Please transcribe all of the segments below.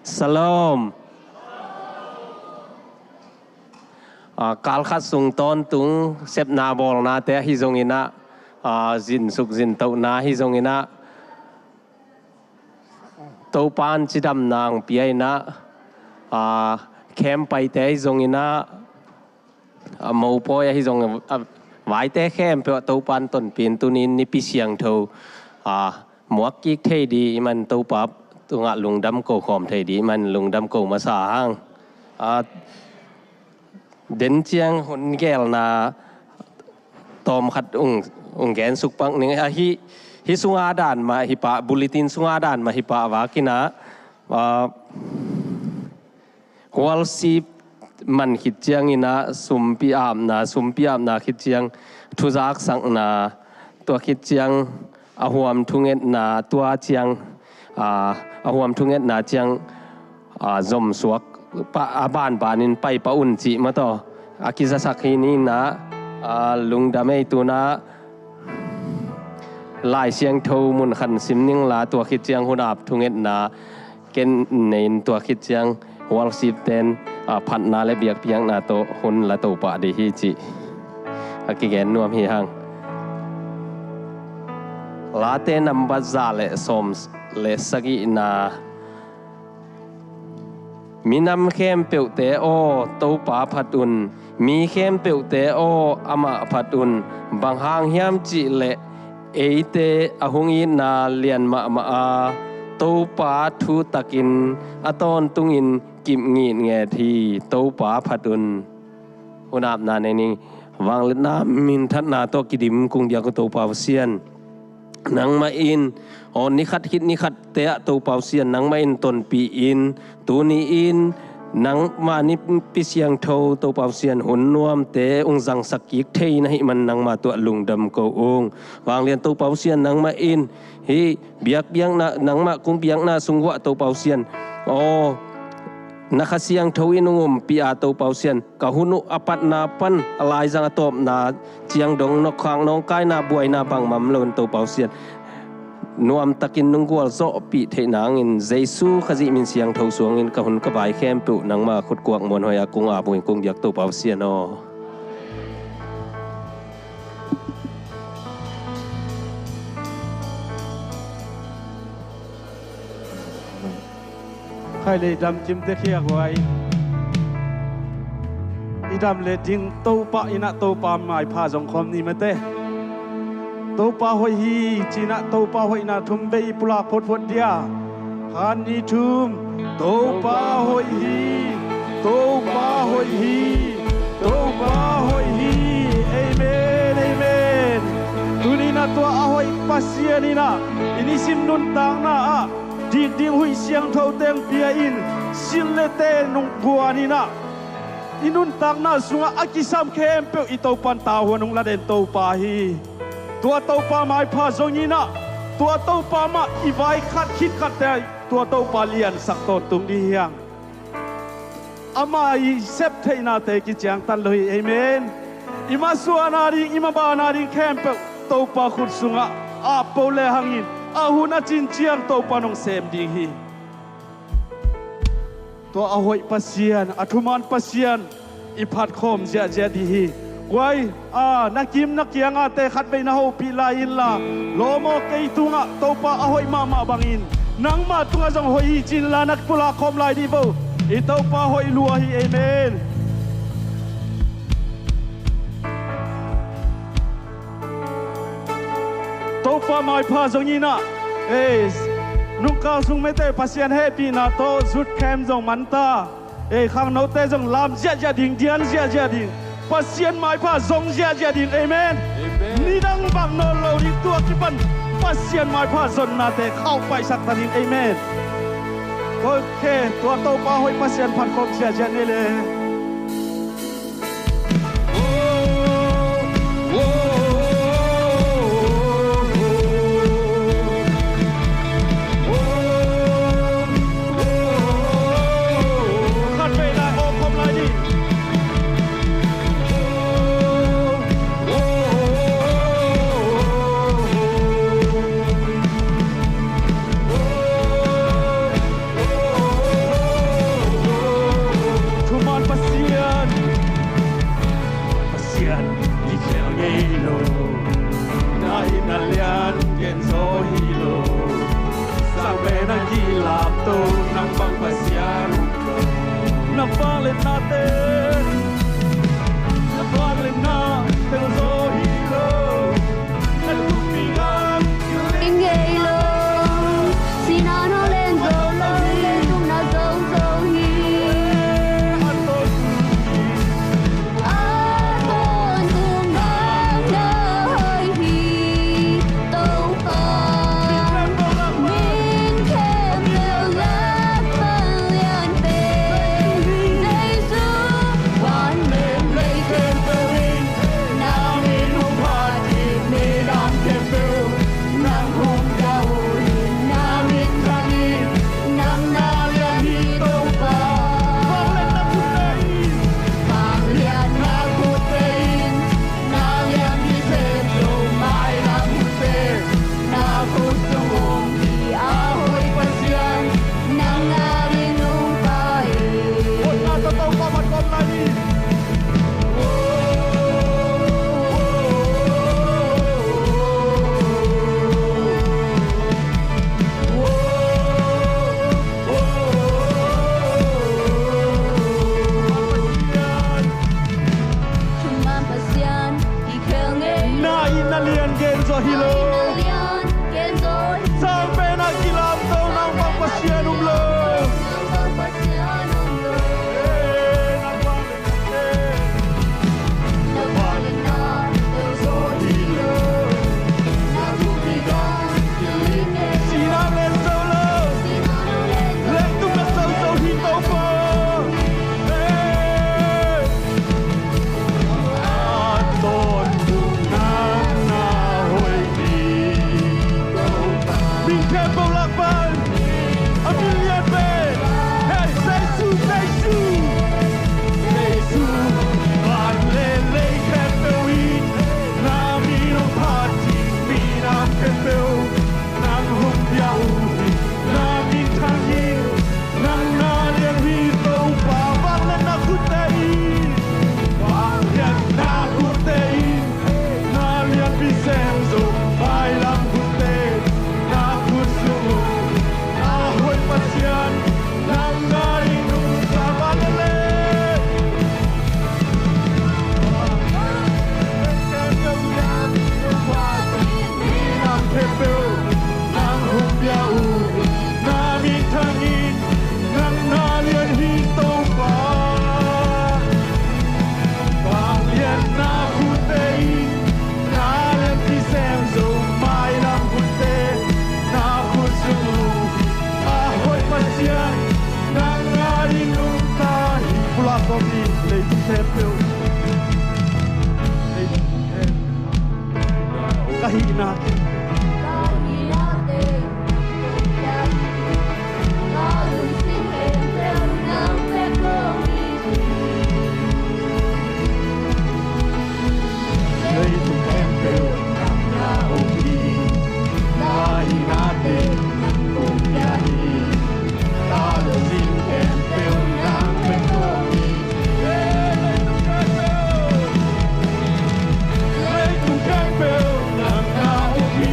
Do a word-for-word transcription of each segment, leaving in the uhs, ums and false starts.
Shalom. Ah, kalkhat sung tawntung sepna bawlnate ahi zongin ah, ah, zinsuk zintohna ahi zongin ah, Topan cidamna hong pia in ah, ah, camp paite ahi zongin ah, a mopawi ahi zong, a vaite khempeuh ah Topan tonpih in tuni in Nipi siangtho, a, muak kik thei ding ahih man Topa tungah lungdam ko khawm thei ding ahih man lungdam ko masa hang. A, den ciang hun gelna tawmkhat ung, ung gensuk pak ning. A, hih, hih sunga dan mah hih pah, bulletin sunga dan mah hih pah a vak in ah, a, Worship man khit ciangin ah, sumpi apna, sumpi apna khit ciang, thuzaksakna, tua khit ciang, a huam thungetna, tua ciang, a, a huam thungetna ciang, a, zomsuak pah, a banbanin pai pah un cih mah tawh a kizasak hi ni in ah, a, lungdam ei. Tu in ah Lai Siangtho munkhat sim ning la, tua khit ciang hun ap thungetna ken nei in, tua khit ciang worship ten, a, phatna le biakpiakna tawh hun la to pah ding hi cih a kigen nuam hi hang. Late nambat za le sawm le sagihna. Minam khempeuhte aw, Topa phat un. Mi khempeuhte aw, amah phat un. Bang hang hiam cih leh eite a hong itna lian mahmah a, Topa thu takin a tawntungin kip ngitnget hi. Topa phat un. Hun apna nei ning. Vangliatna minthanna tawh kidim kong biak uh Topa Pasian, nangmah in, aw, ni khat khit ni khatte ah Topa Pasian, nangmah in tonpih in, tuni in nangmah Nipi siangtho Topa Pasian, hun nuamte ung zangsak kik thei na hih man nangmah tuah lungdam ko ung. Vanglian Topa Pasian, nangmah in hih biakpiakna, nangmah kong biakna sung uah Topa Pasian, aw, na Kha Siangtho in ung umpih a Topa Pasian, ka hun uh a patna pan a laizang a tawpna ciang dong nawkkhak nawngkaina buaina bangmah om loin Topa Pasian, nuamtakin nong gualzawhpih theih nangin Jesu Khazih min siangtho suangin ka hun ka vai khempeuh nangmah khutkuak muanhuai a kong ap uh hi, kong biak Topa Pasian aw. Khai le i dam kimte khia guai. I dam le ding Topa in ah Topa maipha zong khawm ni mate. Topa hoih hi ci-in ah Topa hoihna thum vei i pulak photphot dia. Khat, nih, thum. Topa hoih hi. Topa hoih hi. Topa hoih hi. Amen, amen. Tuni in ah tua a hoih Pasian in ah i nisim nuntakna ah dik ding huih siangtho teng pia in, silh le ten nung guan in ah i nuntakna sungah a kisam khempeuh i Topan tauhuan hong la den Topa hi. Tua Topa maipha zong in ah, tua Topa mah i vai khat khit khatte ah tua Topa liansak tawntung ding hi hang. Ama i sep theihnate kiciangtan lo hi. Amen. I masuahna ding, i mabana ding khempeuh Topa khut sungah ap po le hangin, a hun a cin ciang Topa nong sem ding hi. Tua a hoih Pasian, a thuman Pasian i phatkhawm ziahziah ding hi. Guai, a, na kim na kiangate khatvei na hopih lai inla, lawm aw, kei tungah Topa a hoih mahmah bangin nangmah tungah zong hoih hi ci-in la na pulak khawm lai dih vo. I Topa hoih lua hi. Amen. Topa maipha zong in ah, ei, nungkal sung mite Pasian hehpihna tawh zut khem zong manta. Ei, khangnote zong lam ziahziah ding, dian ziahziah ding. Pasian maipha zong ziahziah ding. Amen. Amen. Nidang bang nawn lo ding, tua kipan Pasian maipha zonnate khauh paihsak ta ding. Amen. Ok, tua Topa hoih Pasian phatkhawm ziahziah ni le. Pen a kilap to nang bang Pasian um lo. Na vangliatnate, na vangliatna teng zaw hi lo. Na thupi ngang i ngei lo. Sihna na len zo lo, leitung na zo zo hi. A tawntung nang na hoih hi, Topa. Min khempeuh lak pan lian pen Jesu. Van le lei khempeuh in na min hong phat hi. Minam khempeuh nang hong pia uh hi. Na minthang in, nang na lian hi Topa. Vangliatna khutte in, vangliatna khutte in, na lianpi sem zo mailam khutte. Na khut sung om hi a hoih Pasian, nang na ding nungta hi. Hoihna tawh Topa phat kawm lai ni. Thuman Pasian, i khel ngei. Na in na lian gen zaw hi lo. Na in na lian gen zaw hi. Sang pen a kilap to nang bang Pasian um lo. Nang bang Pasian um lo. Eh, nang bang Jesu, Jesu, Jesu, van le lei khempeuh in na min hong phat hi. Minam khempeuh nang hong pia uh hi. Na minthang in, nang na lian hi Topa. Vangliatna khutte in, vangliatna khutte in, na lianpi sem zo mailam khutte. Na khut sung om hi a hoih Pasian, nang na ding nungta. Van le lei khempeuh nang hong pia uh hi. Na minthang in, nang na lian hi Topa. Vangliatna khutte in, na lianpi sem zo mailam khutte. Na khut sung om hi a hoih Pasian, nang na ding nungta hi. Pulak kawm ni, leitung khempeuh. Leitung khempeuh ka hihna. Leitung khempeuh nang na om hi. Ka hihnate nang kong pia hi. Ka lungsim khempeuh nang pen kong hi. Leitung khempeuh nang na om hi.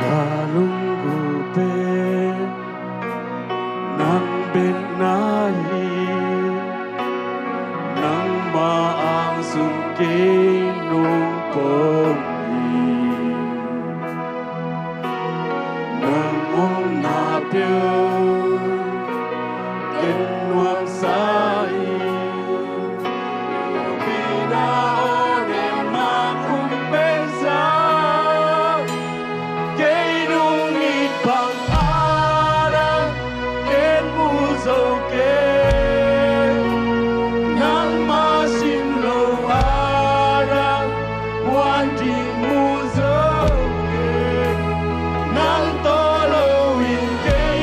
Ka lunggulh pen nang bek na hi. Nangma ang sung kei nong pom hi. Nang omna peuh ken nuamsa hi. Lopina aw, nangma kumpipa, kei nong it bang a dang ken mu zo kei. Nangma sin lo a dang muan ding mu zo kei. Nang tawh lo in kei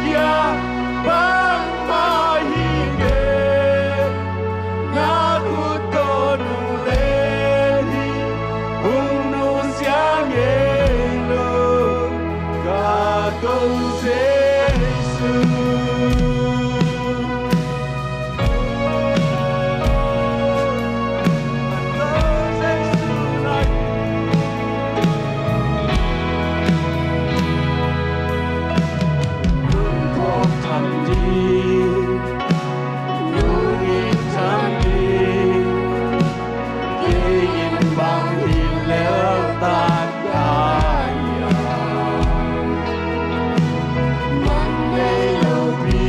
kiang bangmah hi kei. Na khut tawh nong len hi, hong nusia ngei lo, ka Topa Jesu. Nong phawk tham ding, nong it tham ding, kei in bang hi lel ta ka hi a. Man nei lopi,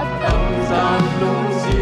a tamzang lungsim.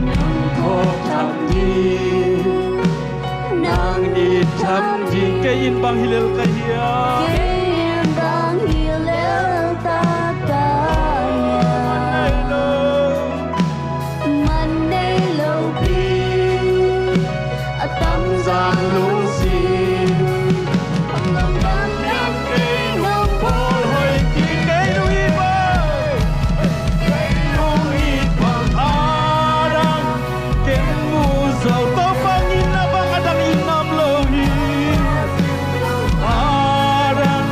Nang phawk tham ding, nang it tham ding, kei in bang hi lel ka hi a. Kei in bang hi lel ta ka hi a. Man nei lo, man nei lopi, a tamzang lungsim. Ong lam dang dang kei nong bawl hoih kik, kei nong it bang, kei nong it bang a dang ken mu zo. Topa, ngimna bang a dang it ngam lo hi. A dang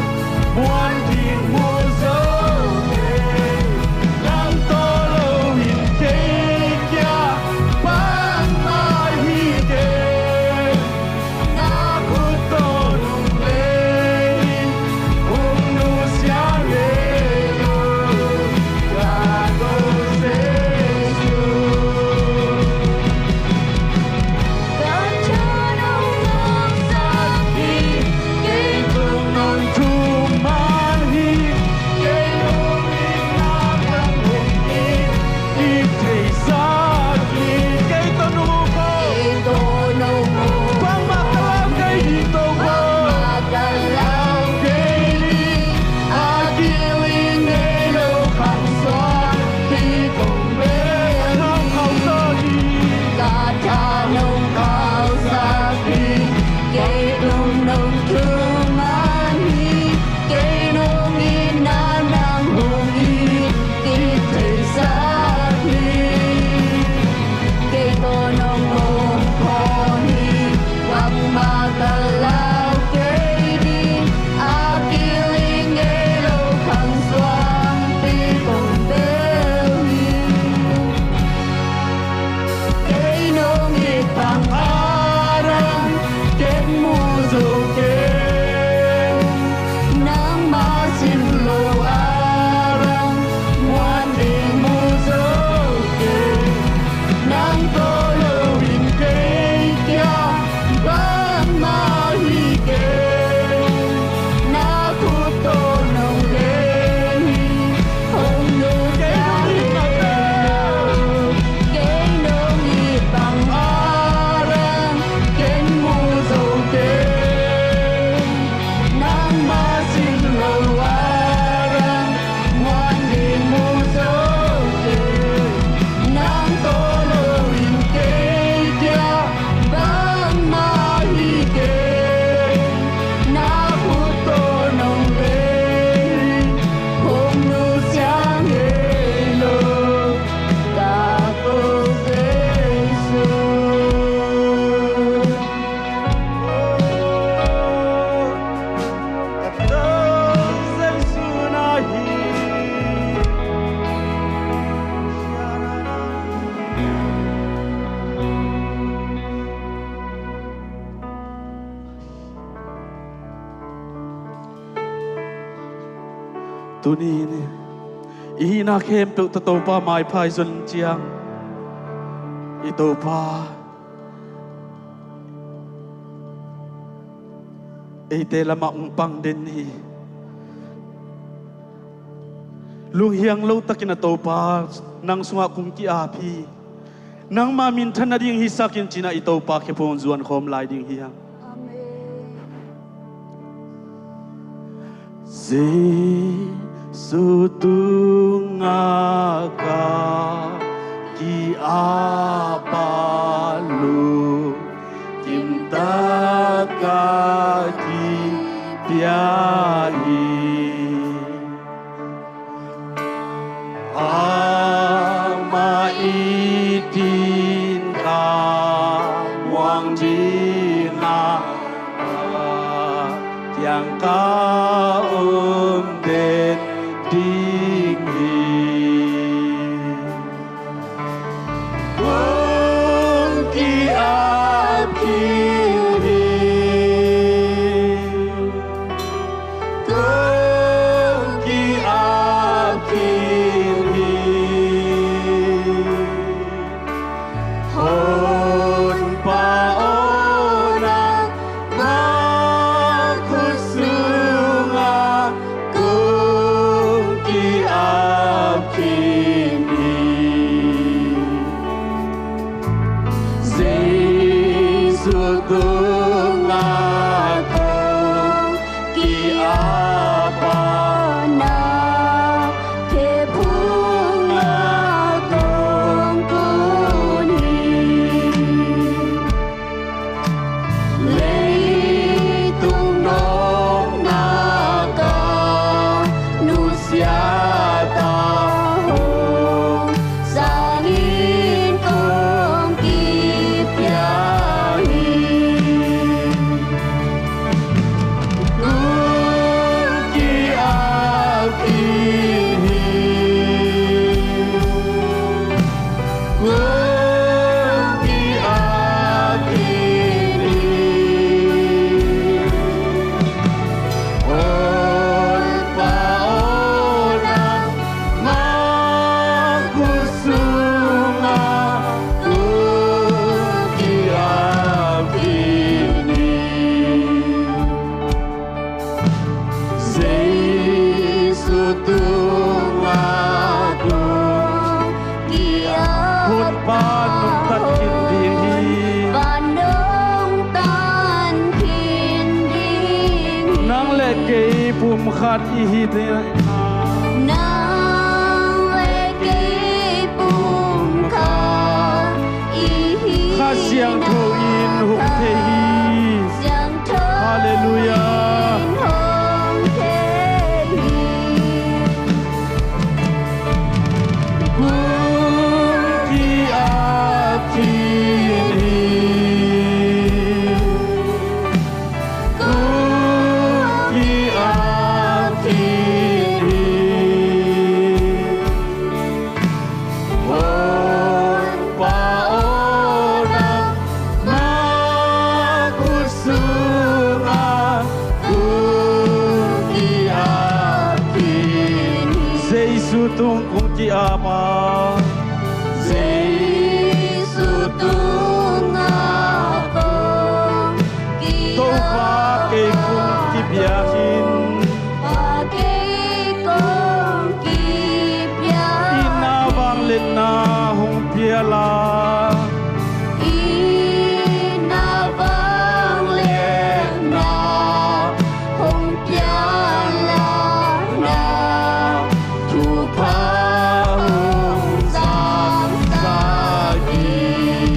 Tuni in i hihna khempeuh tawh Topa maipha i zon ciang, i Topa eite lamah hong pang den hi. Lunghiang lo takin a Topa nang sungah kong ki-ap hi. Nangma minthan nading hisak in ci-in ah i Topa khe phung zuan khawm lai ding hi hang. Amen. Jesu tungah ka ki-ap a, lungkim takin ka kipia hi. Amah it in ka muang ding a, a kiang ka om den ding hi. Kong ki-ap khin hi. Kong ki-ap khin hi. Honpa aw, nangma khut sungah kong ki-ap khin hi. Jesu tungah kong ki-ap a, na khe phungah kong kun hi. Leitung nopna ka nusia ta hong sangin kong kipia hi. Kong ki-ap khin hi. Kong ki-ap khin hi. Honpa aw, nangma khut sungah kong ki-ap khin hi. Jesu tungah kong ki-ap a, Honpa nungta khin ding hi. Honpa nungta khin ding hi. Nang le kei pumkhat i hi ding. Nang le kei pumkhat i hi. Kha Siangtho in hong thei hi. Halleluiah. Kong ki-ap khin hi. Kong ki-ap khin hi. Honpa aw, nangma khut sungah kong ki-ap khin hi. Jesu tung kong ki-ap a. Jesu tungah kong ki-ap a. Topa kei kong kipia hi. Topa kei kong kipia hi. I na vangliatna hong pia la. I na vangliatna hong pia la. Na thupha hong samsak in.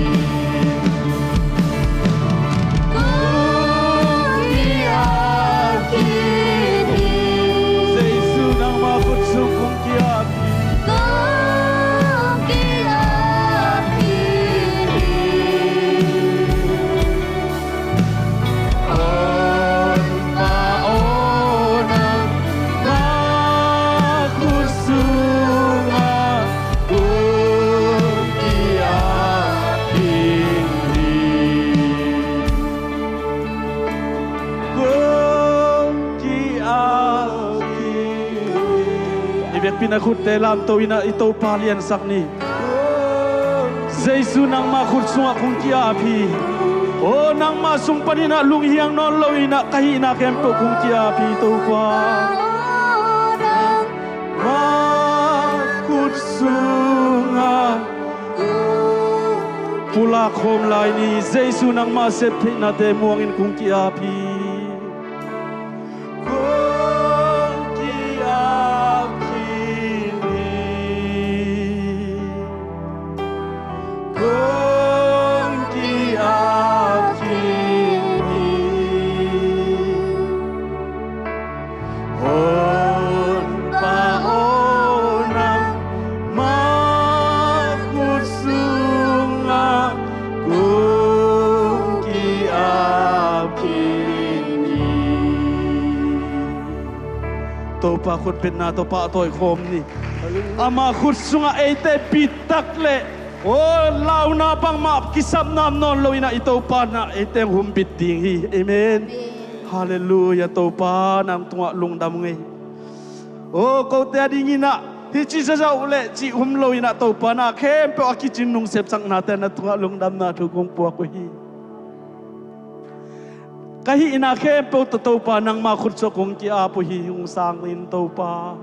Kong ki-ap khin hi. Jesu nangma khut sung kong ki-ap hi. Kong ki-ap khin hi. Khutte lamto in ah i Topa liansak ni. Jesu, nangma khut sungah kong ki-ap hi. Aw, nangma sung panin ah lunghiang nawn lo in ah ka hihna khempeuh kong ki-ap hi Topa. Nangma khut sungah pulak khawm lai ni. Jesu, nangma sep theihnate muangin kong ki-ap hi. Kong ki-ap khin hi. Kong ki-ap khin hi. Honpa aw, nangma khut sungah kong ki-ap khin hi. Topa khutbetna tawh pahtawi khawm ni. Ama khut sungah eite bittak le, aw, launa bangmah kisapna om nawn lo in ah i Topa in ah eite hong humbit ding hi. Amen. Halleluiah. Topa, nang tungah lungdam ung ei. Aw, kote a dingin ah hih ci zaza uh leh cih om lo in ah Topa, na khempeuh a kicin nung sepsaknate na tungah lungdamna thu kong puak uh hi. Ka hihna khempeuh tawh Topa, nangma khut sungah kong ki-ap uh hi. Hong sang in Topa.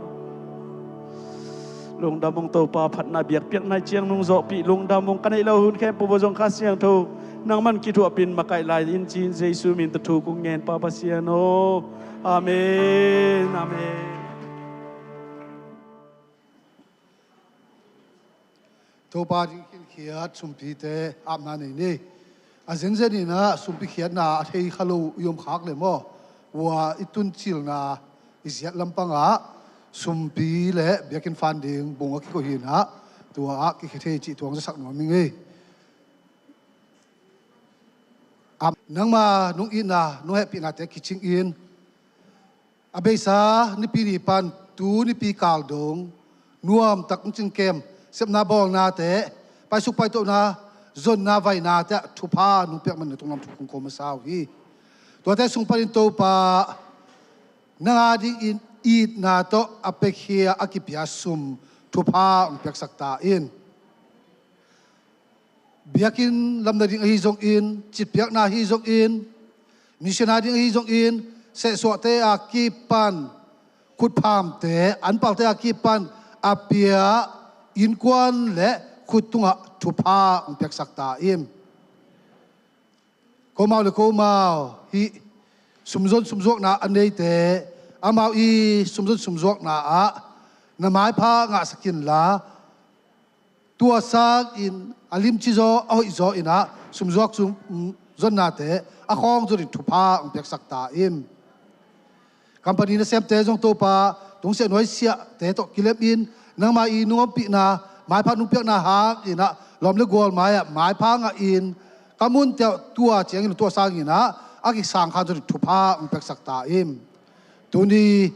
Lungdam ung Topa, phatna biakpiakna i ciang nung zawhpih lungdam ung. Ka neih loh hun khempeuh uh zong Kha Siangtho nangman kithuahpih in makaih lai in ci-in Jesu min tawh thu kong ngen, Pa Pasian aw. Amen. Amen. Topa ding khinkhiat sumpite apna nei ni. A zenzen in ah sumpi khiatna a thei kha lo i om khak leh maw, tua i tuncilna i ziat lampangah sumpi le biakinn fund ding bung a kikoih hi in ah, tua ah kikhia thei cih thu hong zasak nuam ing ei. Nangma nong itna nong hehpihnate kicing in, a beisa Nipi ni pan tu Nipi kal dong nuamtak hong cingkem sepna bawlnate, paisuk paitohna zonna vainate ah thupha nong piak manin na tunglam thu kong ko masa uh hi. Tuate sung panin Topa, nang a dingin itna tawh a piakhia a kipia sum thupha hong piaksak ta in. Biakinn lam nading ahi zongin, citpiakna ahi zongin, mission a ding ahi zongin, sehsuahte a kipan, khutphamte, anpalte a kipan a pia innkuan le khut tungah thupha hong piaksak ta in. Komau le komau hih sumzon sumzuakna a neite, amau i sumzon sumzuakna ah na maipha ngahsak inla, tua sangin a limci zaw, a hoih zaw in ah sumzuak, sumzonnate a khawng zonin thupha hong piaksak ta in. Company nasemte zong Topa, tungsiah nuaisiahte tawh kilemin nangma i nungompihna, maipha nungpiakna hangin ah lawm le gual mai-ah maipha ngahin, ka munte ah tua ciangin, tua sangin ah a kisangkhan zonin thupha hong piaksak ta in. Tuni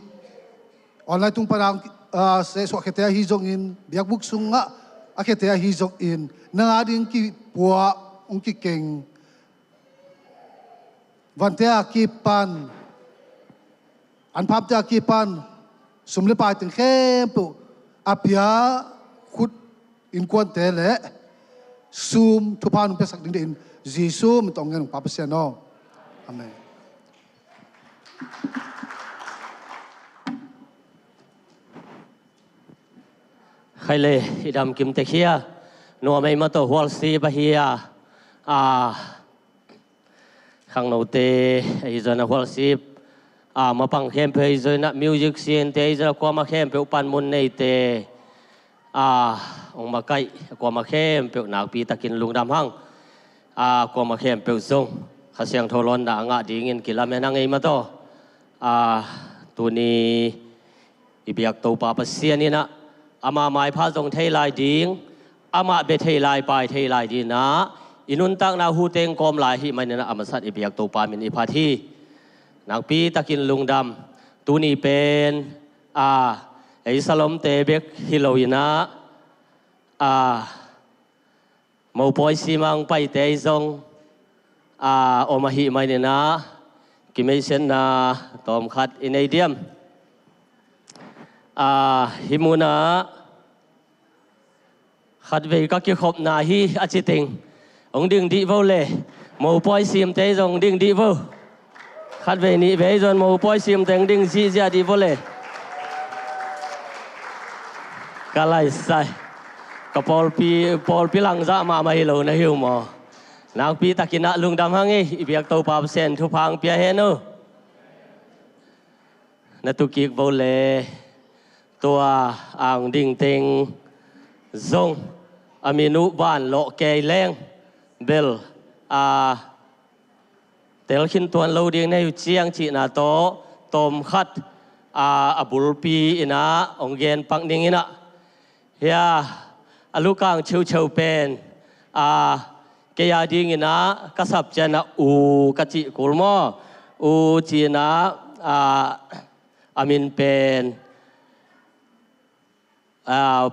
online tung pana, ah, sehsuah khiate ahi zongin, biakbuk sungah a khiate ahi zongin, nang a ding kipuah hong kikeng vante a kipan, anphamte a kipan sum le pai teng khempeuh a pia khut, innkuante le sum thupha nong piaksak ding deihin Jesu min tawh ngen ung, Pa Pasian aw. Amen. Khai le, i dam kim tek hia, nuam ei mah tawh hualsip ahi a, a, khangnote ahi zongin a hualsip, a, mapang khempeuh ahi zongin a, musician-te ahi zongin a, kuamah khempeuh panmun neite, a, hong makaih kuamah khempeuh nakpi takin lungdam hang. A, kuamah khempeuh zong Kha Siangtho lawnna a ngah dingin kilamen hang ei mah tawh. A, tuni i biak Topa Pasian in ah, ama maipha zong thei lai ding, amah bia thei lai, pai thei lai dingin ah, i nuntakna hu teng kawm lai ahih manin ah, a masat i biak Topa min i phat hi. Nakpi takin lungdam. Tuni pen, a, ei Salomte bek hi lo in ah, a, mopawi simang paite ahi zong, a, om ahih manin ah, kimeisiatna tawmkhat i nei diam. A, hih munah khatvei ka kikhopna hi a ci teng hong ding dih vo le. Mopawi simte zong ding dih vo. Khatvei nihvei zong mopawi simte hong ding zihziah dih vo le. Ka laisai. Ka pawlpi, pawlpi langzah mahmah hi lo na hi uh maw? Nakpi takin ah lungdam hang ei, i biak Topa Pasian thupha hong pia hen uh. Na tukik vo le. Tua ang ding teng zong a min uh van lawh kei leng bel a telkhin tuan lo ding na hi uh ciang cihna tawh tawmkhat a, a bulpi in ah hong gen pak ning in ah. Hia, a lukang cheucheu pen a, kei a dingin ah ka sap ciang ah U ka cih kul maw? U ci-in ah a, a min pen a,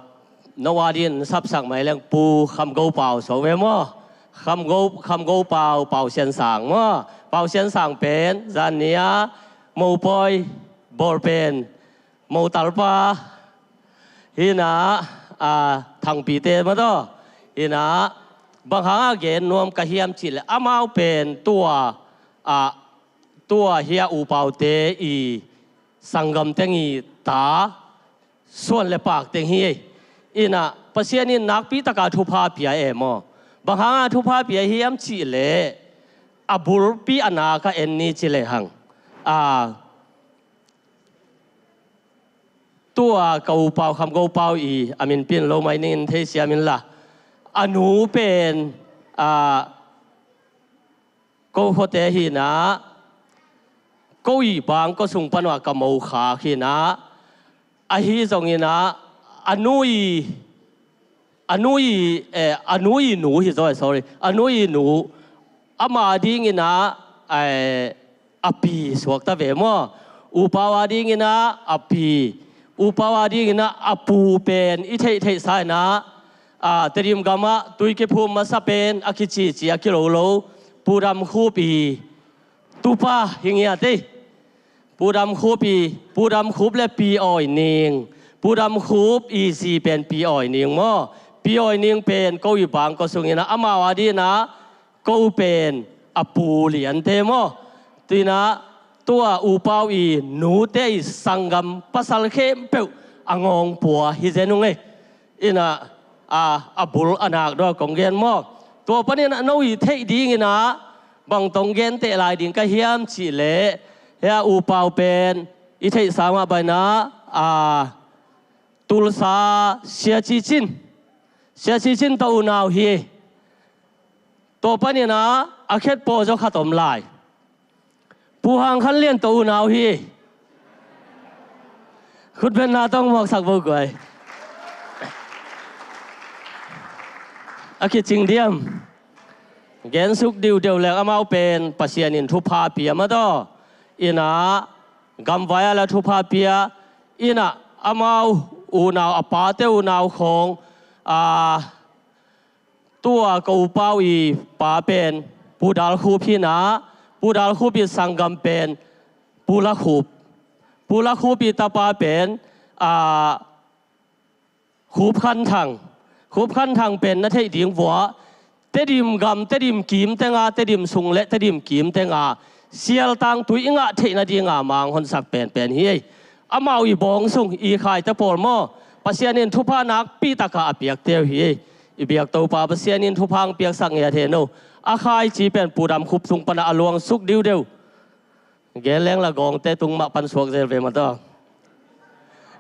no a dingin sapsak mai leng Pu Kham Go Pau suak ve maw? Kham Go, Kham Go Pau, Pau Sian Sang maw? Pau Sian Sang pen zan ni a mopawi bawl pen motalpa hi in ah, a, Thangpite maw taw? Hi in ah, bang hang a gen nuam ka hiam cih leh amau pen tua a, tua hia U Paute i sanggam teng i ta suan le pak teng hi ei. In ah Pasian in nakpi taka thupha pia e maw? Bang hang a thupha pia hiam cih leh a bulpi a nak a en ni ci lehang a, tua ka U Pau Kham Go Pau i a min pin lo mai ning in theisiam inla, a nu pen a, ko khuate hi in ah, ko i bang ko sung pan uh a ka mo khak hi in ah, ahi zongin ah a nu i, a nu i, eh, a nu i nu hi zaw, sorry, a nu i nu, ama dingin ah, eh, a pi suak ta ve maw? U Pau a dingin ah a pi, U Pau a dingin ah a pu pen i theihtheih sa in ah, a, Tedim gamah tui kiphum masa pen a kicici a kilolo Pu Dam Khup i tupa hi ngiat ei. Pu Dam Khup i, Pu Dam Khup le Pi Awi Ning, Pu Dam Khup i zi pen Pi Awi Ning maw? Pi Awi Ning pen ko i bang ko sungin ah amau a dingin ah ko pen a pu liante maw? Tuin ah tua U Pau i nute i sanggam pasal khempeuh a ngawngpua hi zen ung ei. In ah a, a bul a nak dua kong gen maw? Tua panin ah no i theih dingin ah bang tawh hong genteh lai ding ka hiam cih leh, hia U Pau pen i theihsa mah bangin ah a, Tulsa Sia Ci Cin, Sia Ci Cin tawh unau hi. Tua panin ah a khet paw zaw khat om lai. Pu Hang Khan Lian tawh unau hi. Khutbetna tawh hong muaksak vo guai. A kicing diam. Gensuk diudeu leng amau pen Pasian in thupha pia maw taw. In ah gamvai ah la thupha pia. In ah amau unau, a pate unau khawng a, tua ka U Pau i pa pen Pu Dal Khup hi in ah, Pu Dal Khup i sanggam pen Pu La Khup. Pu La Khup i tapa pen a, Khup Khan Thang. Khup Khan Thang pen na theih ding vua, Tedim gam, Tedim kim teng a, Tedim sung le Tedim kim teng a sial tangtui i ngah theih nading a mang honsak penpen hi ei. Amau i bawng sung i khaite pawl maw, Pasian in thupha nakpi taka a piakte uh hi ei. I biak Topa Pasian in thupha hong piaksak ngiat hen o. A khaici pen Pu Dam Khup sung pan a luangsuk diudeu. Gen leng la gawngte tung mah pan suak zel ve maw taw.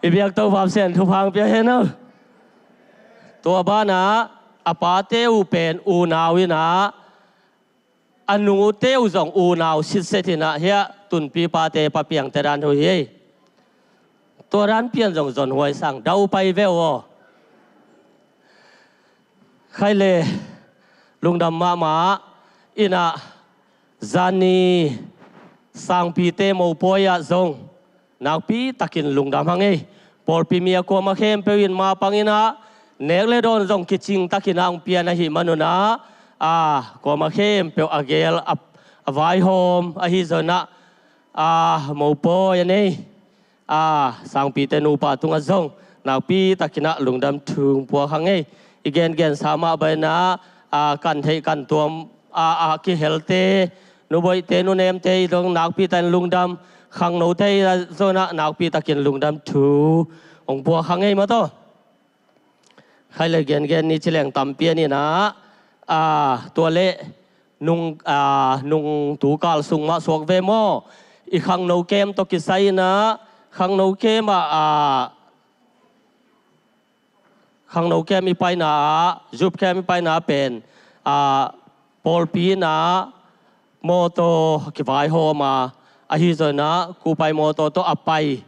I biak Topa Pasian thupha hong pia hen o. Tua banah a pate uh pen unau in ah, a nute uh zong unau sitset in ah, hiah Tunpi pate Pa Piangte dan uh hi ei. Tua dan pian zong zon huai sang dau pai ve uh aw. Khai le, lungdam mahmah. In ah zanni sangpite mopawi ah zong nakpi takin lungdam hang ei. Pawlpi mi a kuamah khempeuh in mapang in ah nek le dawn zong kicing takin ah hong pian ahih manun ah, a, kuamah khempeuh a gel a, a vaihawm ahi zongin ah, a, mopawi a nei, a, sangpite nupa tungah zong nakpi takin ah lungdam thu puak hang ei. I gengensa mah bangin ah, a, kan theih kan tuam a, a kihelte, nuboihte nunemte i zong nakpi takin lungdam, khangnote i zong ah nakpi takin lungdam thu hong puak hang ei maw taw. Khai le gengen ni ci leng tampi a ni na, a, tua le nung, a, nung tu kal sung mah suak ve maw. I khangno kem tawh kisai in ah, khangno kem ah, a, khangno kem i paina ah, zup kem i paina pen, a, pawlpi in ah mawtaw kivaihawm a, ahi zong in ah kupai mawtaw tawh a pai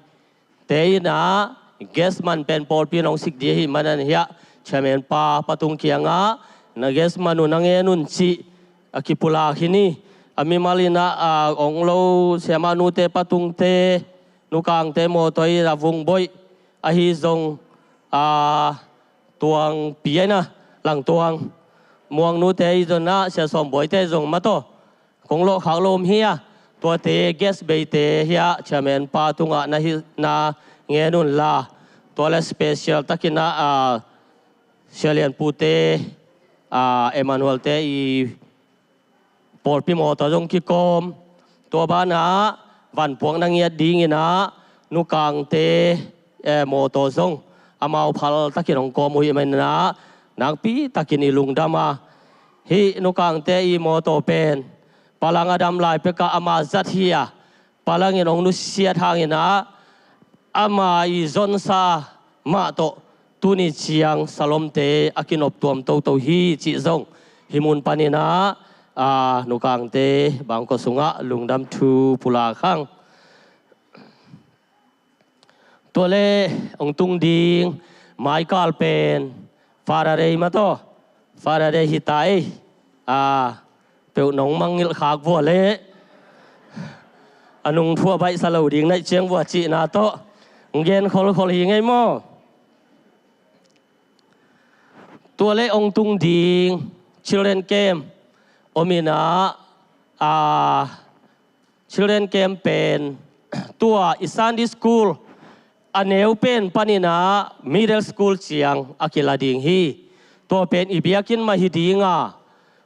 te in ah, gas man pen pawlpi in hong sik ding ahih manin hiah chairman pa patung kiangah, na gas man uh na ngen un cih a kipulak hi ni. A mimal in ah, a, ong lo siamah nute patungte, nukangte mawtaw i a vung boih, ahi zong, a, tuang pi ai na, Langtuang, Muang nute i zong ah, Sia Sawm Buaite zong maw taw. Kong lawh khak lawm hi a, tuate gas beite hiah chairman pa tungah na hi na ngen un la. Tua le special takin ah, a, Sia Lian Pute, a, Emmanuel te i pawlpi mawtaw zong kikawm. Tua banah vanpuak na ngiat dingin ah nukangte, eh, mawtaw zong amau phal takin hong kawm uh ahih manin ah nakpi takin i lungdam a. Hih nukangte i mawtaw pen Palang a dam lai pekah ama zat hi a, Palangin hong nusiat hangin ah ama i zonsa mah tawh tuni ciang Salomte a kinop tuam toto hi cih zong hih mun panin ah, a, nukangte bangkua sungah lungdam thu pulak hang. Tua le hong tung ding maikal pen Father Day maw taw. Father Day hi ta ei. A, peuh nong mangngilh khak vua le a nungthu a baihsa lo ding naih ciang vua cihna tawh hong gen kholkhol hi ngei maw. Tua le hong tung ding children camp om in ah, a, children camp pen tua i Sunday school a neu pen panin ah middle school ciang a kila ding hi. Tua pen i biakinn mah hi ding a,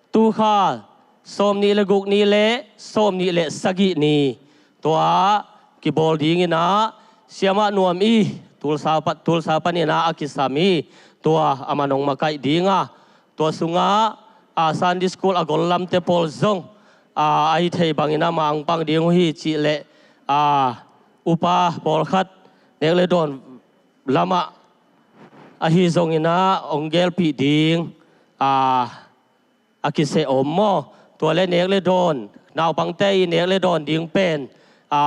tu kha sawmnih le guk ni le sawmnih le sagih ni tua kibawl dingin ah Siamah Nuam i Tulsa pa-, Tulsa panin ah a kisam hi. Tua a man hong makaih ding a, tua sungah, a, Sunday school a gol lamte pawl zong, a, a hi thei bangin amah hong pang ding uh hi cih leh, a, upa pawlkhat nek le dawn lamah ahi zongin ah hong gelpih ding, a, a kiseh om maw. Tua le nek le dawn, naupangte i nek le dawn ding pen, a,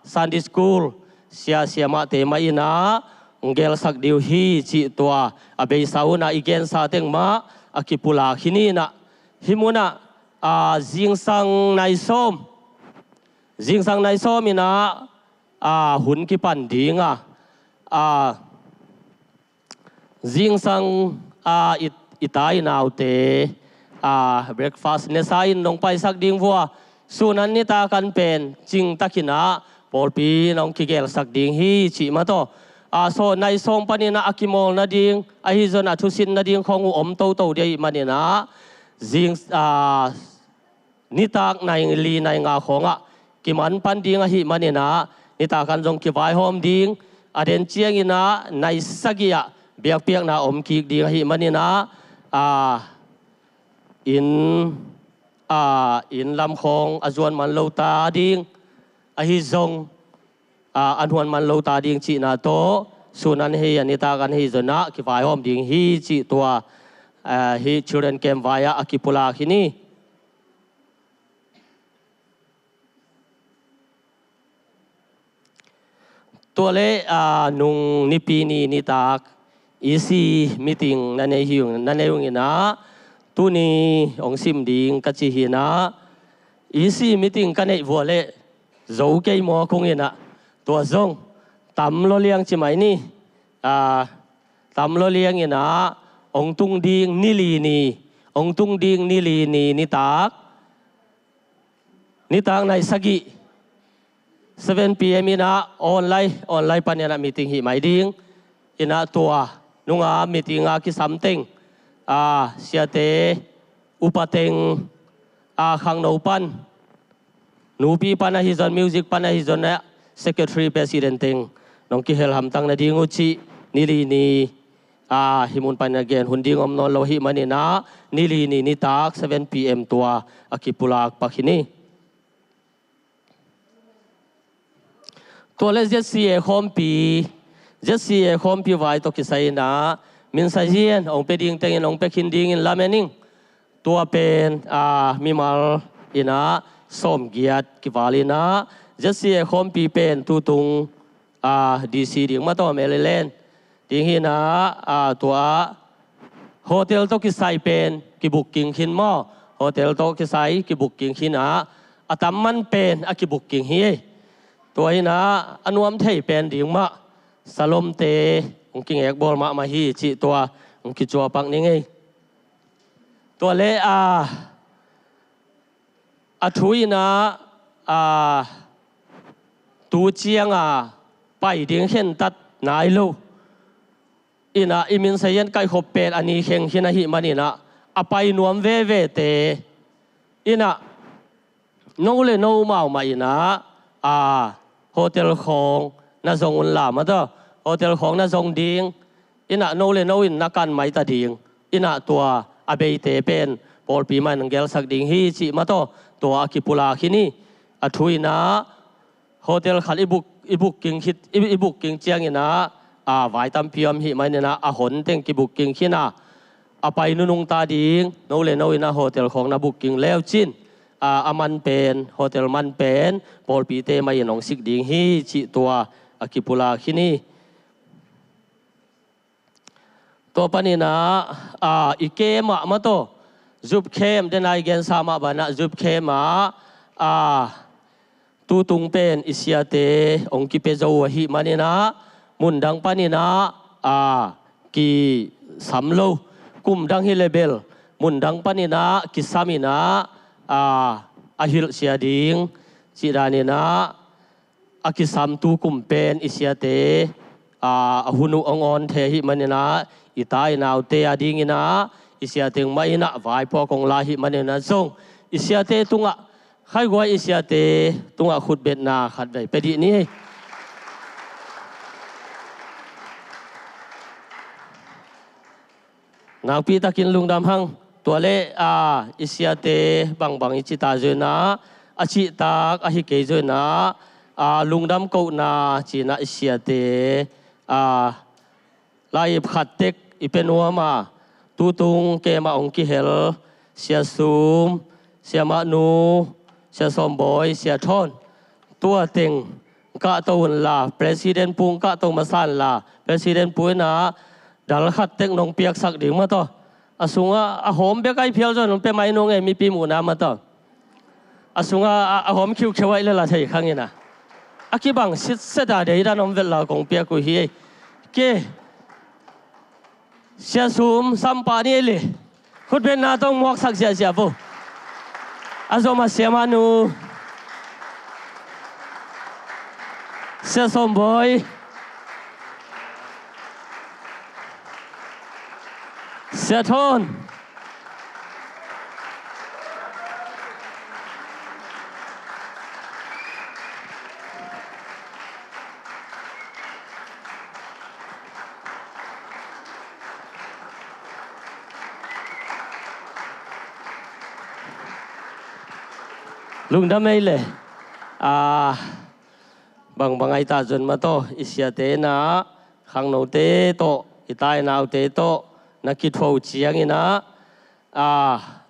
Sunday school sia siamahte mah in ah hong gelsak ding uh hi cih tua a beisa hun ah i gensa teng mah a kipulak hi ni in ah, hih mun ah, a, zingsang nai sawm, zingsang nai sawm in ah, a, hun kipan ding a, a, zingsang, a, i, i ta i naute, a, breakfast nesa in nong paisak ding vua, sun an nitak an pen cingtakin ah pawlpi in hong kigelsak ding hi cih mah tawh. A, saw nai sawm panin ah a kimawl nading, ahi zong a thusit nading khawng uh om toto ding ahih manin ah, zing, a, nitak nai li nai nga khawngah kiman pan ding ahih manin ah, nitak an zong kivaihawm ding, a den ciangin ah nai sagih ah biakpiakna om kik ding ahih manin ah, a, inn, a, inn lam khawng a zuan man lo ta ding, ahi zong, a, a nuan man lo ta ding cihna tawh, sun an hei a nitak an hei zong ah kivaihawm ding hi cih tua, a, hih children camp vai ah a kipulak hi ni. Tua le, a, nung Nipi ni nitak E C meeting na nei hi ung, na nei ung in ah, tuni hong sim ding ka ci hi in ah, E C meeting ka neih vua le zo kei maw kong in ah, tua zong tam lo liang ci mai ni, a, tam lo liang in ah, hong tung ding ni li ni, hong tung ding ni li ni nitak, nitak nai sagih, seven P M in ah online, online panin ah meeting hih mai ding. In ah tua nunga meeting a kisam teng, a, siate, upa teng, a, khangno pan, nupi pan ahi zong, music pan ahi zong, a, secretary, president teng nong kihel hamtang nading uh cih ni li ni, a, hih mun panin ah gen hun ding om nawn lo ahih manin ah, ni li ni nitak seven P M tua a kipulak pak hi ni. Tua leh Z C A khawmpi, Z C A khawmpi vai tawh kisai in ah, minsa zian hong pia ding tengin hong pia khin dingin lamen ing. Tua pen, a, mimal in ah sawmgiat kival in ah, Z C A khawmpi pen tutung, a, D C ding mah tawh, Maryland ding hi in ah, a, tua hotel tawh kisai pen kibooking khin maw? Hotel tawh kisai kibooking khin ah, a tam man pen a kibooking hi. Tua hi in ah a nuam thei pen ding mah, salomte hong kingekbawl mahmah hi cih tua hong kicuapak ning ei. Tua leh, a, a thu in ah, a, tu ciang a pai ding khentat nai lo in ah, i minsa in kaikhop pen a ni kheng khin ahih manin ah, a pai nuam vevete in ah, no le no mau mah in ah, a, hotel khawng na zong un la mah tawh, hotel khawng na zong ding in ah, no le no in na kan mai ta ding in ah, tua a beite pen pawlpi mah in hong gelsak ding hi cih mah tawh, tua a kipulak hi ni. A thu in ah, hotel khat i book, i booking khit, i, i booking ciangin ah, a, vai tampi om ahih manin ah, a hon teng kibooking khin a, a pai nunung ta ding, no le no in ah hotel khawng na booking le uh cin, a, a man pen, hotel man pen pawlpite mah in hong sik ding hi cih tua a kipulak hi ni. Tua panin ah, a, i camp ah mah tawh, Youth Camp, den a i gensa mah banah Youth Camp ah, a, tutung pen i siate hong kipia zo uh ahih manin ah, mundang panin ah, a, kisam lo. Kum dang hi leh bel mundang panin ah kisam in ah, a, a hilh sia ding cih dan in ah, a kisam tu kum pen i siate, a, a hun uh hong awn thei ahih manin ah, i ta i naute a dingin ah, i siate mah in ah vaipuak hong la ahih manin ah zong, i siate tungah, khaiguai i siate tungah khutbetna khat vei pia dih ni. Nakpi takin lungdam hang. Tua leh, a, i siate bangbang i cita zo in ah, a cihtak ahi kei zo in ah, a, lungdam kohna ci in ah i siate, a, lai-ip khat tek i pia nuam a, tutung camp ah hong kihel Sia Sum, Sia Mahnu, Sia Sawmbawi, Sia Thawn, tua teng kahto un la, President pu hong kahto masa un la, President pu in ah dal khat tek nong piaksak ding mah tawh. A sungah a hawm bek a i phial zong nong pia mai nung ei, mipi muhna mah tawh. A sungah a, a hawm khiukheu a i la la thei khang in ah, a kibang sitset a deidan om vet la kong piak uh hi ei. Ke, Sia Sum, sampah ni ei le. Khutbetna tawh muaksak ziahziah vo. A zom a Sia Mahnu, Sia Sawmbawi, Sia Thawn. Lungdam ei le. A, bangbang a i ta zon mah tawh, i siate in ah, khangnote tawh, i ta i naute tawh na kithuah uh ciangin ah, a,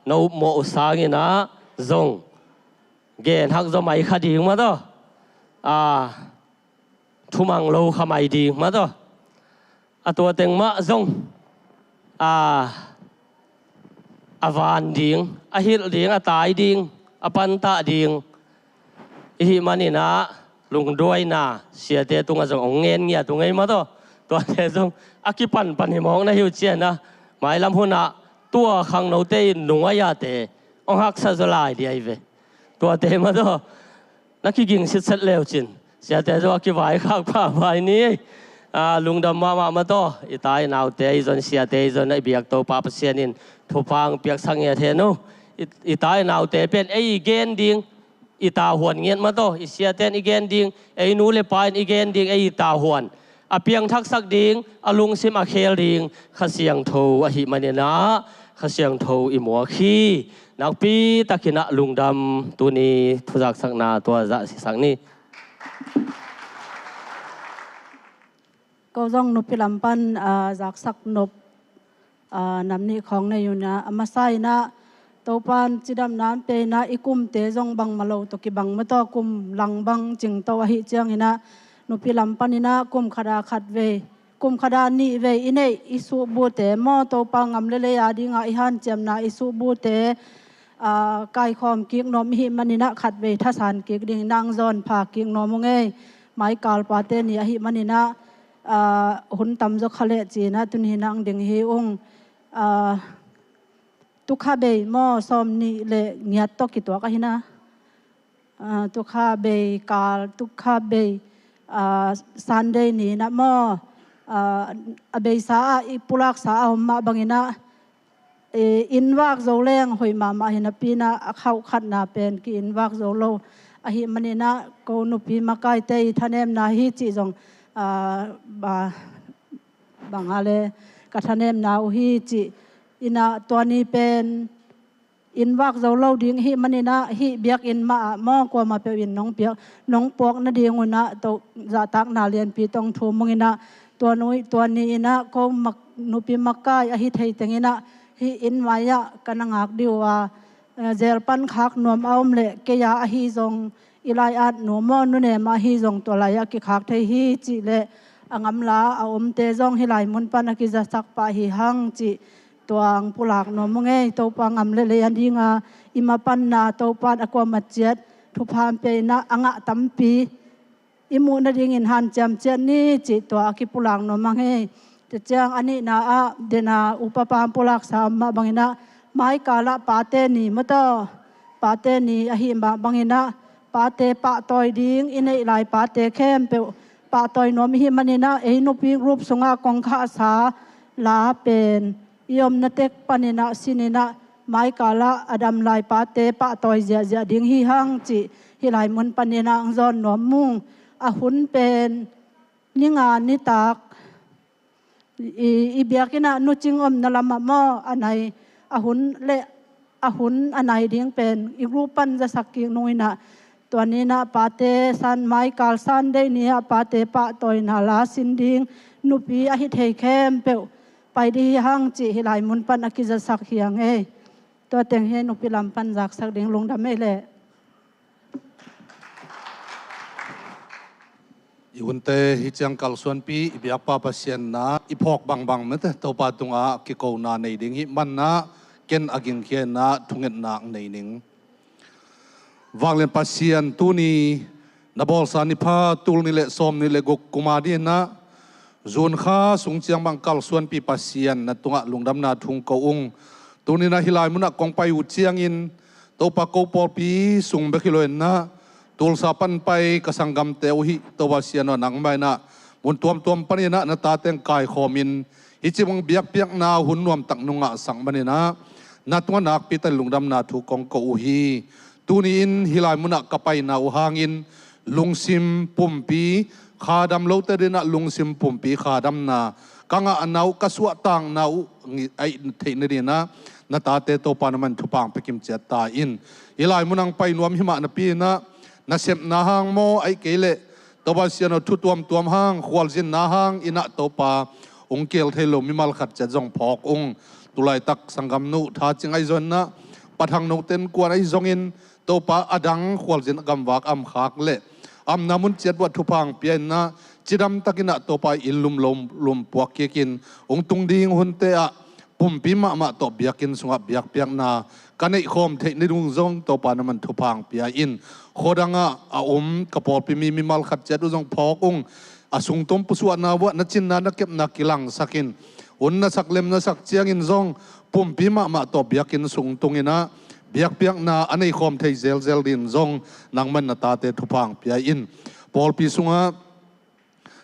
na upmawh uh sangin ah zong gen hak zaw mai kha ding mah tawh, a, thumang lo kha mai ding mah tawh. A tua teng mah zong, a, a van ding, a hilh ding, a tai ding, a pantah ding i hih manin ah, lungduaina siate tungah zong hong ngen ngiat uh ngei mah tawh. Tuate zong a kipanpan hi mawk na hi uh cian ah, mailam hun ah tua khangnote in nung a yate hong haksa zaw lai ding ahi ve. Tuate mah tawh na kiging sitset le uh cin, Siate zong a kivaikhak pahmah ni. A, lungdam mahmah mah tawh. I ta i naute i zon, siate i zon, a i biak Topa Pasian in thupha hong piaksak ngiat hen uh. I, i ta i naute pen ei i gen ding i tavuan ngiat mah tawh. I siate in i gen ding, ei nu le pa in i gen ding, ei i tavuan a piangthaksak ding, a lungsim a khel ding Kha Siangtho ahih manin ah, Kha Siangtho i muak hi. Nakpi takin ah lungdam, tuni thuzaksakna tua zahsisak ni. Ko zong nupi lam pan, ah, zaksak nop, ah, nam nih khawng nei un ah, a masa in ah Topa in cidamna hong pia in ah, i kumte zong bangmah lo tawh kibang mah tawh, kum lang bang cingto ahih ciangin ah, nupi lam panin ah kum khat a khat vei, kum khat a nih vei i neih i suhbute maw, Topa gam le lei a dingah i hanciamna i suhbute, ah, kaikhawm kik nuam i hih manin ah khat vei thasan kik dingin ah hong zawn pha kik nuam ung ei. Maikal Pate Ni ahih manin ah, ah, hun tamzaw kha leh ci-in ah tuni in ah hong ding hi ung. Ah, tukha bei maw, sawmnih le giat tawh kituak ahi na. Ah, tukha bei kal, tukha bei, ah, Sunday ni-in ah maw, ah, a beisa ah i pulaksa a om mah bangin ah, eh, innvak zo leng hoih mahmah hi napi-in ah, a khauh khatna pen ki-innvak zo lo ahih manin ah, ko nupi makaite i thanemna hi cih zong, ah, ba, bang a le ka thanemna uh hi cih in ah, tua ni pen innvak zo lo ding ahih manin ah, hih biakinn mah ah maw, kuamah peuh in nong piak, nong puak nading un ah, to, zahtakna lianpi tawh hong thum ung in ah, tua ni, tua ni-in ah ko mak, nupi makai ahi thei tengin ah, hih inn mai ah ka na ngak dih uh a, eh, zel pan khak nuam a om leh, kei a ahi zong, i lai-at nu maw, nu nem a ahi zong, tua lai-ah kikhak thei hi cih leh, a gamla a omte zong hih lai mun pan a kizasak pah hi hang cih, tua hong pulak nuam ung ei. Topa gam le lei a dinga i mapanna, Topa in a kuamah ciat thupha hong pia in ah, a ngah tampi i muh nadingin hanciam ciat ni cih, tua a kipulak nuam hang ei. Tua ciang a nihna ah, den a upapa hong pulaksa mah bangin ah, maikal ah Pate Ni mah tawh, Pate Ni ahih mah bangin ah, pate pahtawi ding i neih lai pate khempeuh pahtawi nuam i hih manin ah, ei nupi group sungah kong khahsa la pen i omna tek panin ah, sin in ah, maikal ah a dam lai pate pahtawi ziahziah ding hi hang cih, hih lai mun panin ah hong zawn nuam ung. A hun pen ni nga nitak, i, i biakinn ah Nu Cing omna lamah maw, a nai, a hun le a hun a nai ding pen i group pan zasak kik nung in ah, tua ni-in ah pate san, maikal Sunday ni-ah pate pahtawina la sin ding nupi ahi thei khempeuh pai dih hi hang cih, hih lai mun pan a kizasak hi hang ei. Tua teng hi, nupi lam pan zaksak ding, lungdam ei leh. I hunte hih ciang kalsuanpi, i biakpa Pasian na i phawk bangbang mete, Topa tungah kikona nei ding hih man ah, ken a gingkhia in ah thungetna nei ning. Vanglian Pasian, tuni na bawlsa ni pha, tul nih le sawmnih le guk kum a dingin ah, June kha sung ciang bang kalsuanpi Pasian, na tungah lungdamna thu ko ung. Tuni-in ah hih lai munah kong pai uh ciangin, Topa, ko pawlpi sung bek hi lo-in ah, Tulsa pan pai ka sanggamte uh hih Topa Pasian aw, nangmah in ah mun tuamtuam panin ah na tate hong kaikhawmin, hih ci bang biakpiakna hun nuamtak nong ngahsak manin ah, na tungah nakpi takin lungdamna thu kong ko uh hi. Tuni-in hih lai munah ka paina uh hangin lungsim pumpi khadam lote adingin ah lungsim pumpi khadamna ka ngahna uh, ka suahtakna uh a it theih nadingin ah, na tate Topa na man thupha hong pia kim ciat ta in. Hih lai munah hong pai nuam hi mah napi-in ah, nasepna hang maw, ahih kei leh Topa Pasian aw, thu tuamtuam hang, khualzinna hangin ah Topa, hong kihel thei lo mimal khat ciat zong phawk ung. Tulaitak sanggamnu Tha Cing ahi zongin ah, Pa Thang Note Innkuan ahi zongin, Topa, a dang khualzin a gamvak a om khak leh, a omna mun ciat uah thupha hong pia-in ah, cidamtakin ah Topa, inn lum lo lum puak kikin, hong tung ding hunte ah pumpi mahmah tawh biakinn sungah biakpiakna ka neihkhawm theih nading uh zong Topa na man thupha hong pia in. Khuadangah a om ka pawlpi mi mimal khat ciat uh zong phawk ung. A sungtum pusuahna uah na cinna na kepna kilangsakin, hun na sak lem na sak ciangin zong pumpi mahmah tawh biakinn sung tungin ah biakpiakna a neihkhawm thei zelzel dingin zong nangman na tate thupha hong pia in. Pawlpi sungah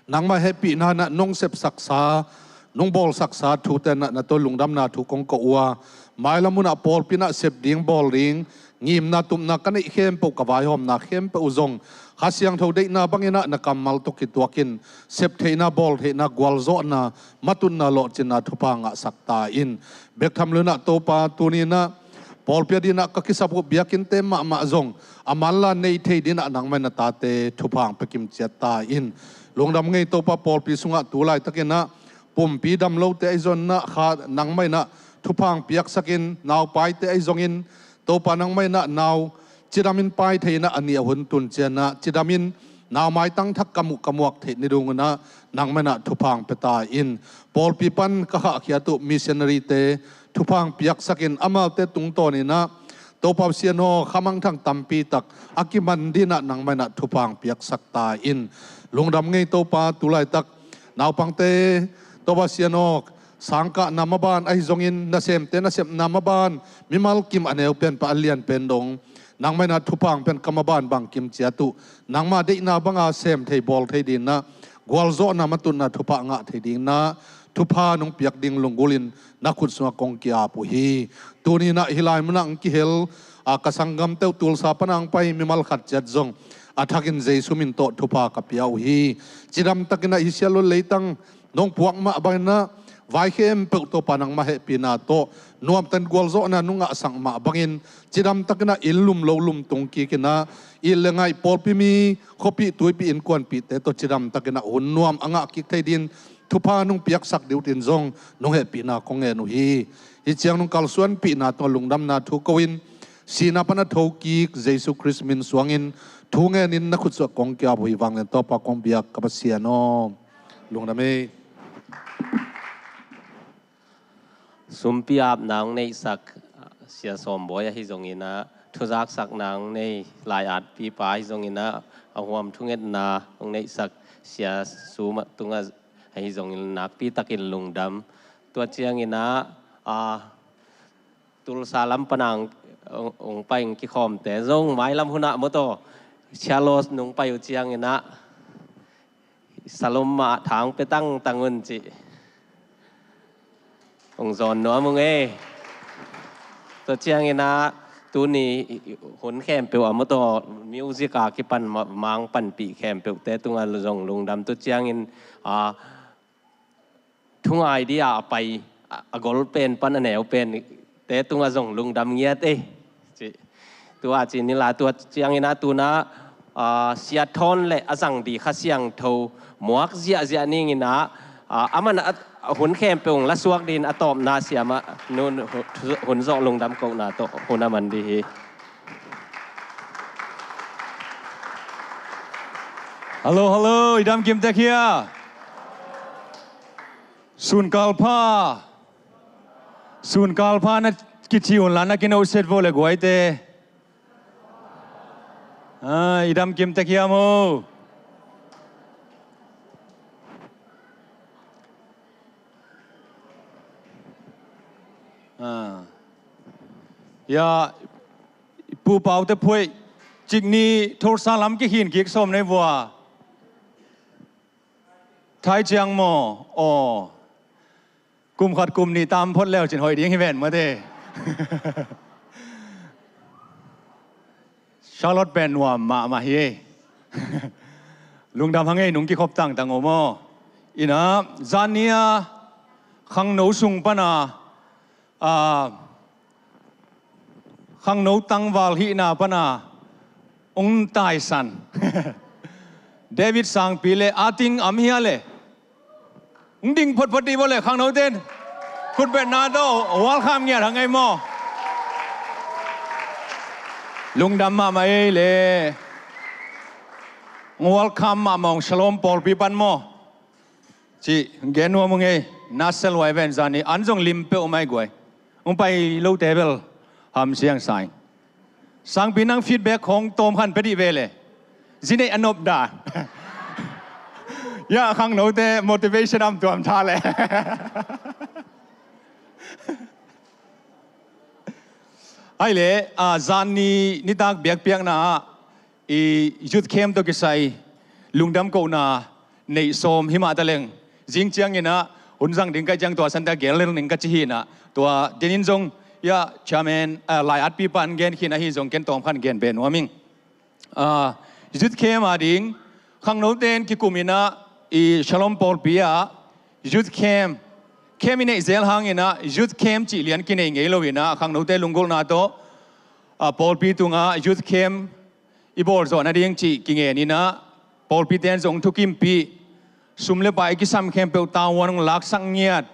nangmah hehpihna in ah nong sepsaksa, nong bawlsaksa thute in ah na tawh lungdamna thu kong ko uh a, mailam hun ah pawlpi in ah sep ding bawl ding ngimna tupna ka neih khempeuh, ka vaihawmna khempeuh uh zong Kha Siangtho deihna bangin ah na kammal tawh kituakin sep theihna, bawl theihna, gualzawhna, matutna, lawhcinna thupha ngahsak ta in. Bek tham lo in ah Topa, tuni in ah pawlpi adingin ah ka kisap uh biakinnte mahmah zong a manlang nei thei dingin ah nangmah in na tate thupha hong pia kimciat ta in. Lungdam ngei Topa, pawlpi sungah tu laitakin ah pumpi dam lote ahi zongin ah kha nangmah in ah thupha hong piaksakin, naupaite ahi zongin Topa, nangmah in ah nau cidamin pai thei in ah a nih a hun tun ciangin ah cidamin nau maitang thak ka muh ka muak theih ni dingin ah nangmah in ah thupha hong pia ta in. Pawlpi pan ka khahkhiat uh missionary-te thupha hong piaksakin, amaute tungtawnin ah Topa Pasian aw, khamangthang tampi tak a kiman dingin ah nangmah in ah thupha hong piaksak ta in. Lungdam ngei Topa, tu laitak naupangte, Topa Pasian aw, sangkahna maban ahi zongin, nasemte nasepna maban, mimal kim a neu pen pan a lian pen dong nangmah in ah thupha hong piak in, ka maban bang kimciat uh nangmah deihna banga sem thei bawl thei dingin ah, gualzawhna matutna thupha ngah thei dingin ah thupha nong piak ding lunggulhin na khut sungah kong ki-ap uh hi. Tuni in ah hih lai munah hong kihel a, ka sanggamte uh Tulsa pan a hong pai mimal khat ciat zong a thakin Jesu min tawh thupha ka pia uh hi. Cidamtakin ah hih Charlotte leitang nong puak mah bangin ah vai khempeuh Topa nangmah hehpihna tawh nuamtakin gualzawhna nong ngahsak mah bangin cidamtakin ah inn lum lo lum tung kikin ah, it le ngaih pawlpi mi, khuapih tuipih innkuanpihte tawh cidamtakin ah hun nuam a ngah kik thei dingin thupha nong piaksak ding uh in zong nong hehpihna kong ngen uh hi. Hih ciang nong kalsuanpihna tungah lungdamna thu ko-in, sihna pan a thokik Jesu Khrist min suangin thu ngenin na khut sungah kong ki-ap uh hi. Vanglian Topa kong biak ka Pasian aw. Lungdam ei. Sumpi apna hong neihsak Sia Sawmbawi ahi zongin ah, thuzaksakna hong nei lai-atpipa ahi zongin ah, a huam thungetna hong neihsak Sia Suma tungah ahi zongin nakpitakin lungdam. Tua ciangin ah, a, Tulsa lam pan a hong, hong pai hong kikhawmte zong mailam hun ah maw taw, Charlotte nong pai uh ciangin ah, Salom mah thang pia tangtang un ci. Hong zawn nuam ung ei. Tua ciangin ah tuni hun khempeuh ah maw taw, music a kipan ma-, mang panpih khempeuhte tungah zong lungdam. Tua ciangin, a, thungai dia a pai, a, a gol pen pan a neu pente tungah zong lungdam ngiat ei. Ci. Tua ci ni la, tua ciangin ah tu-in ah, a, Sia Thawn le a zangdi Kha Siangtho muak ziahziah ning in ah, a, aman a, a hun khempeuh hong lasuak dingin a tawpna siamah nun hu-, hun zawh lungdam kohna tawh hun a man ding hi. Hallo, hallo, i dam kim tek hia? Sunkal pha. Sunkal pha na kici un la, na kinohset vo le guaite. A, i dam kim tek hia maw? A. Ya, Pu Paute phuai, cik ni Tulsa lam kikhin kik sawm nei vua. Thai ciang maw? Aw. Kum khat kum nih tam phot leu cin hoih ding hi ven mate. Charlotte pen nuam mahmah hi. Lungdam hang ei, nong kikhop tangtang om aw. Ina, zan ni a khangno sung pana, a, khangno tangval hihna pana hong taisan David Sangpi le Ating Am hia le. Hong ding photphot dih vo le khangnote in. Khutbetna tawh welcome ngiat hang ei maw. Lungdam mahmah ei le. Welcome mahmah ung Shalom pawlpi pan maw. Ci, gen nuam ung ei, na sel huai ven zan ni, an zong lim peuh mai guai. Hong pai lote bel, ham siang sai. Sangpi nang feedback khong tawm khan pia dih ve le. Zi neih a nop dan. Ya, khangnote motivation am tuam tha le. Ai le, a, zan ni, nitak biakpiakna ah, i youth camp tawh kisai, lungdam kohna neih sawm hi mah ta leng, zing ciangin ah hun zang ding ka hih ciang tua santa gel lel ning ka ci hi in ah, tua denin zong ia chairman, ah, lai-atpipa in gen khin ahi zong ken tawm khan gen ve nuam ing. Ah, youth camp a ding khangnote in kikum in ah i Shalom pawlpi ah youth camp, camp i neih zel hangin ah youth camp cih lian kinei ngei lo in ah khangnote lunggulhna tawh, ah, pawlpi tungah youth camp i bawl zawh nading cih kingen in ah pawlpite in zong thukimpih, sum le pai kisam khempeuh tavuan hong laksak ngiat.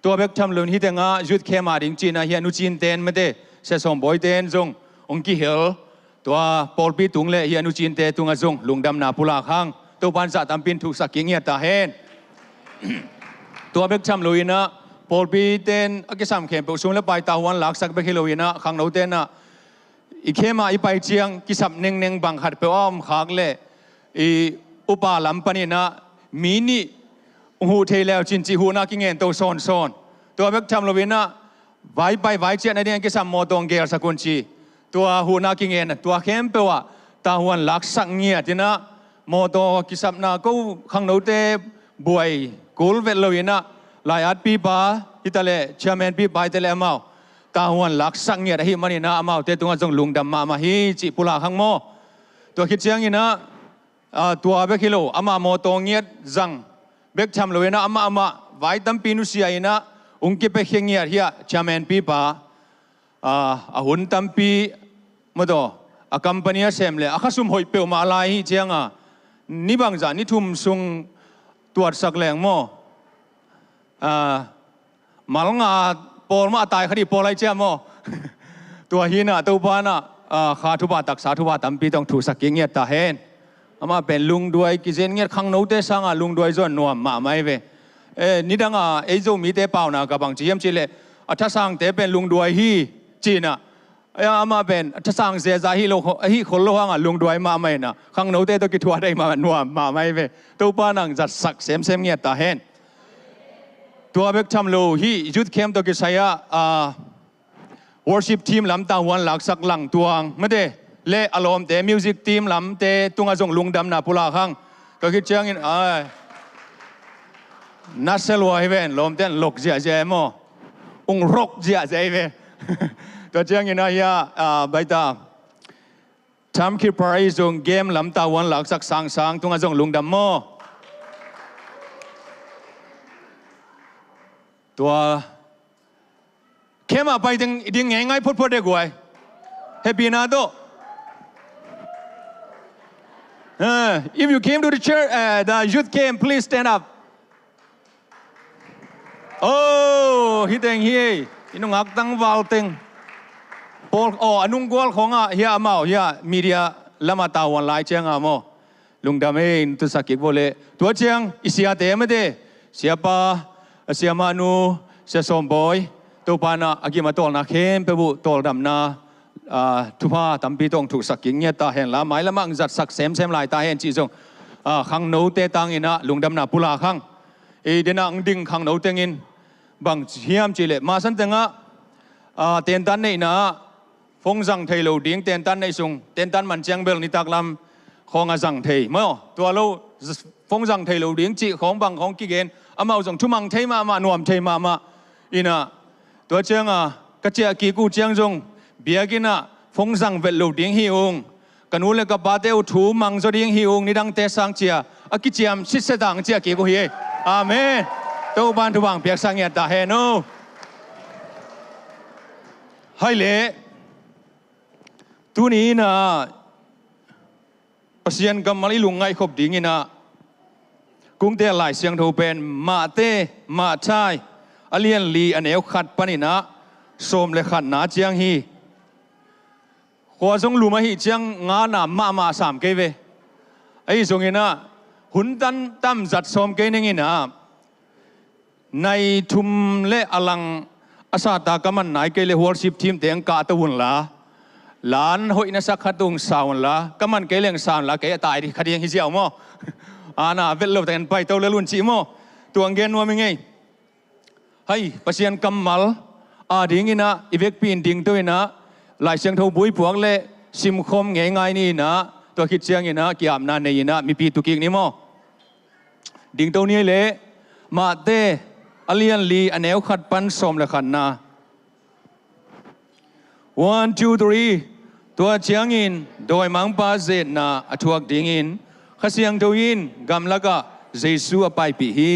Tua bek tham loin hih tengah youth camp a ding ci-in ah hih a nucinte in mate, Sia Sawm Bawi te in zong hong kihel. Tua pawlpi tung le hih a nucinte tungah zong lungdamna pulak hang. Topa in zah tampi in thuksak kik ngiat ta hen. Tua bek tham loin ah pawlpite in a kisam khempeuh sum le pai tavuan laksak bek hi loin ah khangnote in ah i camp ah i pai ciang kisap nengneng bang khatpeuh a om khak leh i upa lam panin ah mi nih hong huh thei leu cin cih huhna kingen to sawnsawn. Tua bek tham loin ah vai pai vai ciah nading a kisam mawtaw hong gelsak un ci. Tua huhna kingen, tua khempeuh ah tavuan laksak ngiat in ah mawtaw kisapna ko khangnote buai kul vet loin ah lai-atpipa hi ta leh chairman pipa hi ta leh amau tavuan laksak ngiat ahih manin ah amaute tungah zong lungdam mahmah hi cih pulak hang maw. Tua khit ciangin ah, ah, tua bek hi lo, amah mawtaw ngiat zang bek tham loin ah amah, amah vai tampi nusia in ah hong kipiakhia ngiat hih a chairman pipa, ah, a hun tampi mawtaw a company a sem le a khasum hoih peuhmah lai hi ciang a ni bangzah ni thum sung tuatsak leng maw. Ah, mal nga pawl mah a tai kha dih pawl lai ciah maw. Tua hi in ah Topa in ah, ah, kha thupha taksa thupha tampi tawh hong thuksak kik ngiat ta hen. Amah pen lungduai kizen ngiat, khangnote sangah lungduai zaw in nuam mahmah hi ve. Eh, nidang a ei Zomite pauna ka bang ci hiam cih leh a thasangte pen lungduai hi ci-in ah, amah pen a thasang zeza hi lo, ahi khol lo hangah lungduai mahmah in ah khangnote tawh kithuah dai mahmah, nuam mahmah hi ve. Topa in hong zatsak semsem ngiat ta hen. Tua bek tham lo hih youth camp tawh kisai ah, ah, worship team lam tavuan laksak Lang Tuang mate le a lawmte music team lamte tungah zong lungdamna pulak hang. Tua khit ciangin ai, na se lua hi ven, lawmte in lok ziahziah e maw. Ung rok ziahziah hi ve. Tua ciangin ah hih a, ah, baita Tham Khit Par ahi zong game lam tavuan laksak Sang Sang tungah zong lungdam maw. Tua camp ah pai ding, ding ngeingai photphot de guai. Happy na tawh. Uh, if you came to the church, uh, the youth camp, please stand up. Oh, hih teng hi. I nungak tangval teng. Pawl, oh, a nunggual khawngah hih a amau hih a media lamah tavuan lai ciangah maw. Lungdam e, in tutsak kik vawh leh. Tua ciang i siate mate, siapa, a siamahnu, Sia Sawm Bawi, Topa in ah a gim a tawlna khempeuh uh tawldamna, ah, thupha tampi tawh hong thuksak kik ngiat ta hen la, mailamah hong zatsak semsem lai ta hen cih zong, ah, khangnote tangin ah lungdamna pulak hang. Ei, den ah hong ding khangno tengin bang hiam cih leh, masan tengah, ah, tentan neihna ah phone zang thei lo ding, tentan neih sung, tentan man ciang bel nitak lam khawng a zang thei maw. Tua lo, z-, phone zang thei lo ding cih khawng bang khawng kigen, amau zong thumang thei mahmah, nuam thei mahmah. In ah, tua ciangah ka ciah kik uh ciang zong biakinn ah phone zang vet lo ding hi ung. Ka nu le ka pate uh thu mang zaw ding hi ung, nidangte sang cia a kiciam sitset ang ciah kik uh hi. Amen. Topa in thupha hong piaksak ngiat ta hen uh. Hai leh, tuni in ah Pasian kammal i lungngaih khop dingin ah kungte Lai Siangtho pen Mate, Matthai, a lian li a neu khat panin ah sawm le khatna ciang hi. Khua zong lum ahih ciang ngana mahmah sam kei ve. Ahi zongin ah hun tan tam zat sawm kei ning in ah nai thum le a lang a sata ka man nai kei leh worship team teng kah to un la, lan hoih na sak khat tung sa un la, ka man kei leng sa un la, kei a tai kha ding hi ziau maw. Ana vet lo teng pai to le lun cih maw. Tuang gen nuam i ngei. Hai, Pasian kammal a dingin ah i vekpi in dingto in ah Lai Siangtho buaipuak le simkhawm ngeingai ni in ah Tua khit ciangin ah ki-apna nei-in ah mipi tu kik ni maw? Dingto ni ei leh, Matthai a lian li a neu khat pan sawm le khatna. One, two, three. Tua ciangin dawimangpa' ze-etna a thuak dingin Kha Siangtho in gamlakah Jesu a paipih hi.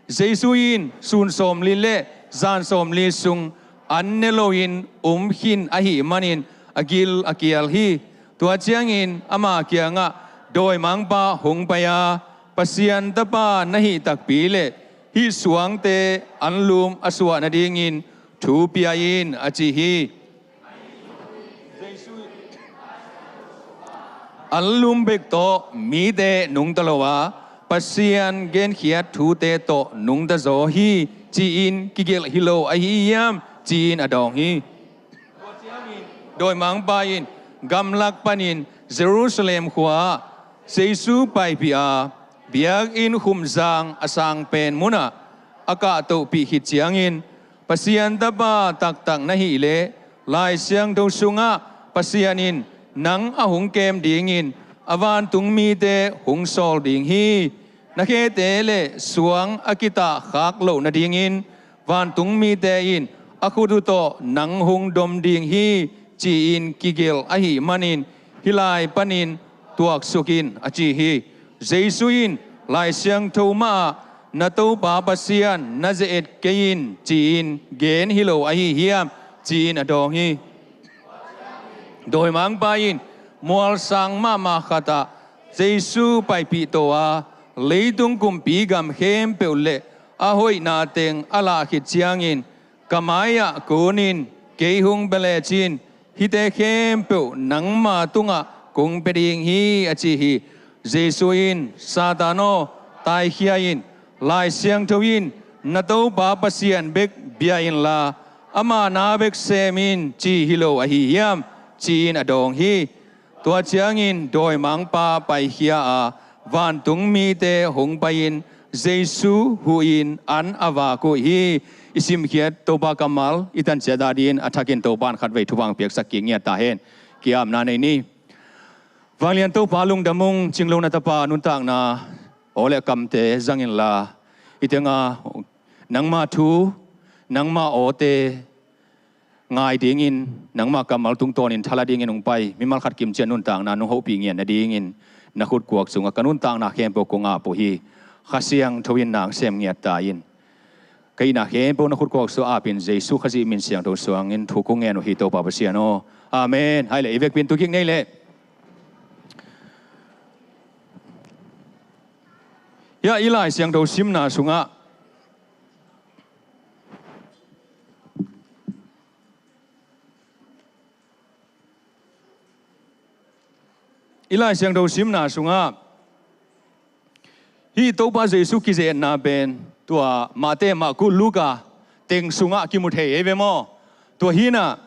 Jesu in sun sawmli le zan sawmli sung an ne loin um khin ahih manin a gil a kial hi. Tua ciangin ama kiangah dawimangpa hong pai-a, Pasian Tapa na hih takpi leh hih suangte anlum a suah nadingin thu pia in, a ci hi. Anlum bek tawh mite nungta lo a, Pasian genkhiat thute tawh nungta zaw hi, ci-in kigelh hi lo ahi hiam? Ci-in a dawng hi. Dawimangpa in gamlak panin Jerusalem khua-ah Jesu paipih a, biakinn khumzang a sang pen munah a kahtohpih khit ciangin, Pasian Tapa taktak na hih leh, Lai Siangtho sungah Pasian in nang a hong kem dingin a vantung mite hong sawl ding hi. Na khete le suang a kitahkhak loh nadingin vantung mite in a khut uh tawh nang hong dom ding hi, ci-in kigelh ahih manin hih lai panin tuaksuk in, a ci hi. Jesu in Lai Siangtho mah ah na Topa Pasian na ze-et kei in, ci-in gen hi lo ahi hiam? Ci-in a dawng hi. Dawimangpa in mualsang mahmah khatah Jesu paipih to a, leitung kumpi gam khempeuh le a hoihna teng a lah khit ciangin, ka mai-ah kunin kei hong bia lecin hihte khempeuh nangma tungah kong pia ding hi, a ci hi. Jesu in, Satan aw, taikhia in. Lai Siangtho in na Topa Pasian bek bia inla, ama na bek sem in, ci hi lo ahi hiam? Ci-in a dawng hi. Tua ciangin dawimangpa paikhia a, vantung mite hong pai-in Jesu huhin an a vak uh hi. I simkhiat Topa kammal i tanciat adingin a thakin Topa in khatvei thupha piaksak kik ngiat ta hen. Ki-apna nei ni. Vanglian Topa, lungdam ung, cinglo na Tapa nuntakna aw le kamte zang inla, hih tengah nangma thu, nangma awte ngai dingin, nangma kammal tungtawnin thala dingin hong pai mimal khat kimciat nuntakna nong hopih ngiat nadingin na khutkuak sungah ka nuntakna khempeuh kong ap uh hi. Kha Siangtho in nang sem ngiat ta in. Ka itna khempeuh na khutkuak sungah apin Jesu Khazih min siangtho suangin thu kong ngen uh hi, Topa Pasian aw. Amen. Hai le, i vekpi-in tu kik ni ei leh. Hiah i Lai Siangtho simna sungah, i Lai Siangtho simna sungah hih Topa Jesu kize-etna pen tua Matthai, Marku, Luka teng sungah kimu thei hi ve maw? Tua hi-in ah,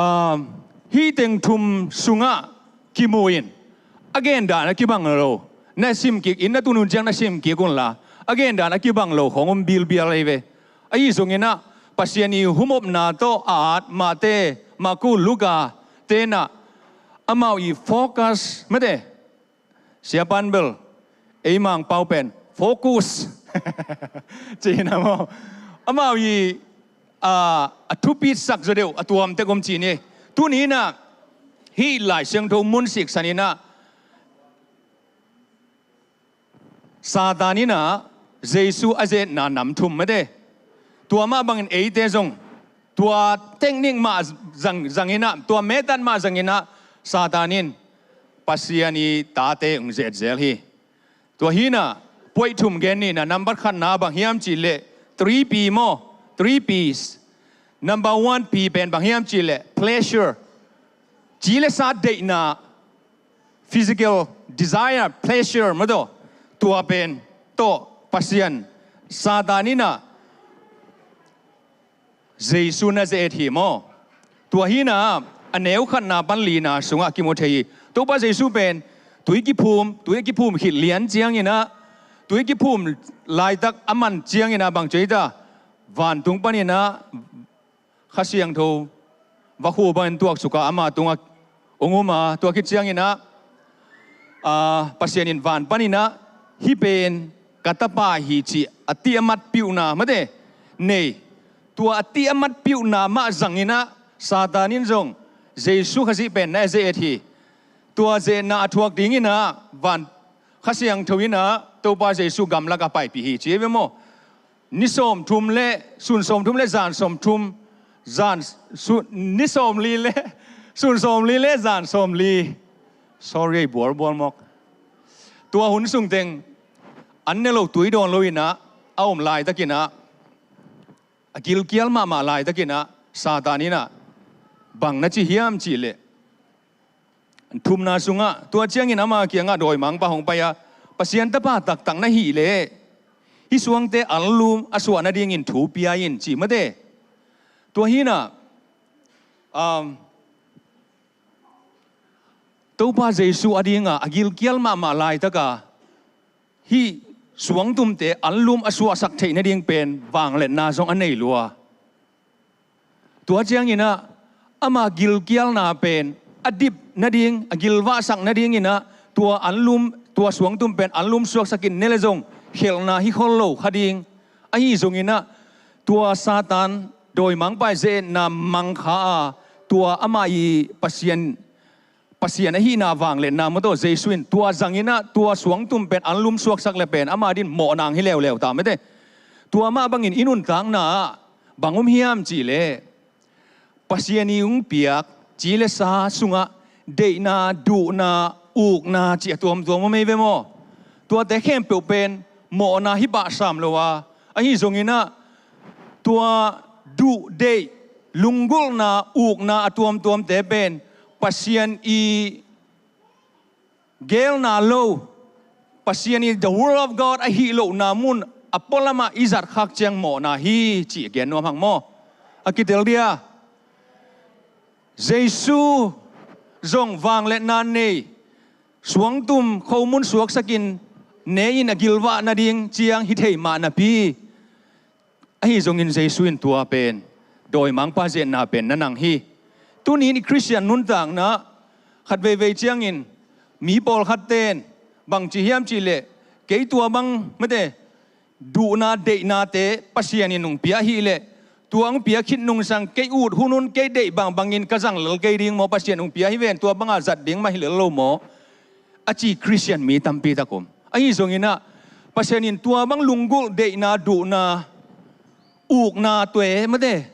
um, hih teng thum sungah kimu in, a gendan a kibang lo. Na sim kik in, na tun hun ciang na sim kik unla, a gendan a kibang lo khawng om bilbial hi ve. Ahi zongin ah, Pasian i humopna tawh a at Matthai, Marku, Luka te in ah, amau i focus, mate, Sia Pan bel, ei Mangpau pen focus ci-in ah maw, amau i, a, a thupitsak zaw deuh a tuam tek om ci ni. Tuni-in ah hih Lai Siangtho mun siksan in ah, Satan in ah Jesu a ze-etna nam thum, mate, tua mah bangin eite zong tua technique mah zang, zangin ah, tua method mah zangin ah, Satan in Pasian i tate hong ze-et zel hi. Tua hi-in ah, point thum gen ni-in ah, nambat khatna bang hiam cih leh, three P maw, three Ps. Number one P pen bang hiam cih leh, pleasure. Ci le sa deihna, physical desire, pleasure maw, tua pen tawh Pasian, Satan in ah Jesu na ze-et hi maw? Tua hi-in ah, a neu khatna pan lina sungah kimu thei hi. Topa Jesu pen tui kiphum, tui a kiphum khit lian ciangin ah, tui kiphum laitak a man ciangin ah bang ci-a hi ta? Vantung panin ah Kha Siangtho vakhu bangin tuaksuk a ama tungah hong um a, tua khit ciangin ah, aa, Pasian in van panin ah, "Hih pen ka tapa hi," cih a tih a matpihna, mate, nei. Tua a tih a matpihna mah zangin ah Satan in zong Jesu Khazih pen na ze-et hi. Tua ze-etna a thuak dingin ah van Kha Siangtho in ah Topa Jesu gamlak ah paipih hi, ci hi ve maw. Ni sawmthum le, sun sawmthum le zan sawmthum, zan, sun, ni sawmli le, sun sawmli le zan sawmli. Sorry, bualbual mawk. Tua hun sungteng an ne lo, tui dawn lo in ah a om laitakin ah, a gilkial mahmah laitakin ah Satan in ah bang na ci hiam cih leh, thumna sungah, tua ciangin ama kiangah dawimangpa hong pai a, "Pasian tapa taktak na hih leh hih suangte anlum a suah nadingin thu pia in," ci, mate. Tua hi in ah, um, Topa Jesu a dingah a gilkial mahmah laitaka hih suangtumte anlum a suahsak theih nading pen vangliatna zong a nei lua. Tua ciangin ah ama gilkialna pen a dip nading, a gilvahsak nadingin ah tua anlum, tua suangtum pen anlum suaksakin ne le zong khelhna hi khol lo kha ding. Ahi zongin ah tua Satan dawimangpa i ze-etna mangkha a, tua ama i Pasian, Pasian ahihna vangliatna, mate, Jesu in tua zangin ah tua suangtum pen anlum suaksak le pen ama din mawhna hi leuleu ta, mate. Tua mah bangin i nuntakna ah bang om hiam cih leh, Pasian i hong piak ci le sa sungah deihna, duhna, ukna cih a tuamtuam om hi ve maw. Tuate khempeuh pen mawhna hi pah sam lo a, ahi zongin ah tua duh, deih, lunggulhna, ukna a tuamtuamte pen Pasian i geelna lo, Pasian i the word of God ahih lohna mun a pualamah i zat khak ciang mawhna hi, cih gen nuam hang maw. A kitel dia, Jesu zong vangliatna nei, suangtum khomun suaksakin ne in a gilvah nading ciang hi thei mah napi, ahi zongin Jesu in tua pen dawimangpa ze-etna pen na nang hi. Tuni in i Khristian nuntakna khat veivei ciangin mi pawlkhat ten bang ci hiam cih leh, "Kei tua bang, mate, duhna, deihnate Pasian in hong pia hi leh, tua hong pia khit nungsang kei ut hun un kei deih bangbangin ka zang lel kei ding maw, Pasian hong pia hi ven, tua banga zat ding mah hi lel lo maw," a ci Khristian mi tampi tak om. Ahi zongin ah Pasian in tua bang lunggulh, deihna, duhna, ukna, tua e, mate,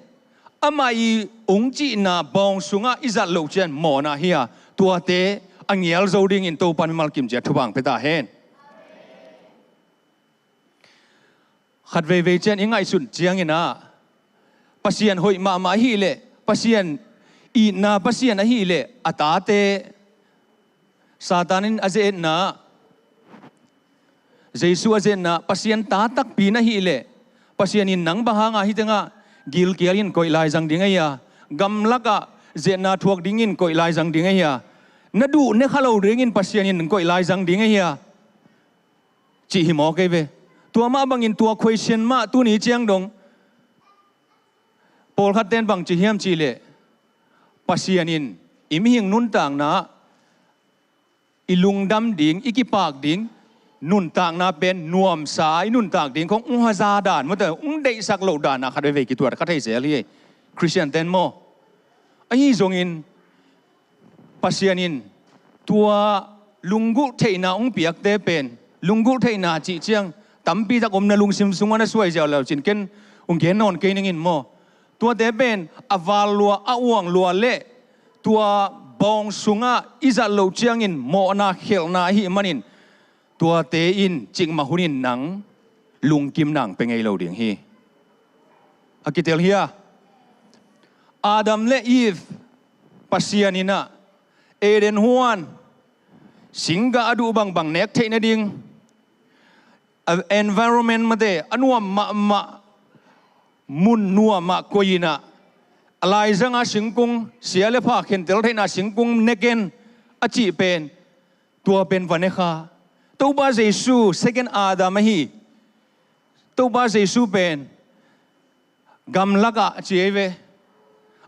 amah i hong cihna bawng sungah i zat loh ciang mawhna hi a, tuate a ngial zo dingin Topa in mimal kim ciat thupha pia ta hen. Khat veivei ciang i ngaihsun ciangin ah, Pasian hoih mahmah ahih leh, Pasian itna Pasian ahih leh, a tate, Satan in a ze-etna, Jesu a ze-etna, Pasian ta takpi na hih leh, Pasian in nang bang hanga hih tengah gilkial in koih laizang ding ahi a, gamlakah ze-etna thuak dingin koih laizang ding ahi a, na duh ne kha lo dingin Pasian in koih laizang ding ahi a, cih hi mawk ei ve. Tua mah bangin tua question mah tuni ciang dong pawlkhat ten bang ci hiam cih leh, Pasian in i mihing nuntakna ah i lungdam ding, i kipak ding nuntakna pen nuamsa a i nuntak ding khong hong haza dan, mate, hong deihsak loh dan a khat veivei kituat kha thei zel hi, Khristian ten maw. Ahi zongin Pasian in tua lunggulh theihna hong piakte pen, lunggulh theihna cih ciang tampi tak om, na lungsim sungah na suai ziau le uh cin ken hong gen nawn kei ning in maw. Tuate pen a val lua, a uang lua le tua bawng sungah i zat loh ciangin mawhna, khelhna ahih manin tuate in cikmah hunin nang lungkim nang pia ngei lo ding hi. A kitel hia? Adam le Eve, Pasian in ah Eden huan singgah a duh bangbang nek theih nading, a environment, mate, a nuam mahmah mun nuamah koih in ah, a laizanga singkung, sia le pha khentel theihna singkung ne ken a cih pen, tua pen va ne kha. Topa Jesu second Adam ahi. Topa Jesu pen gamlakah a ci ei ve,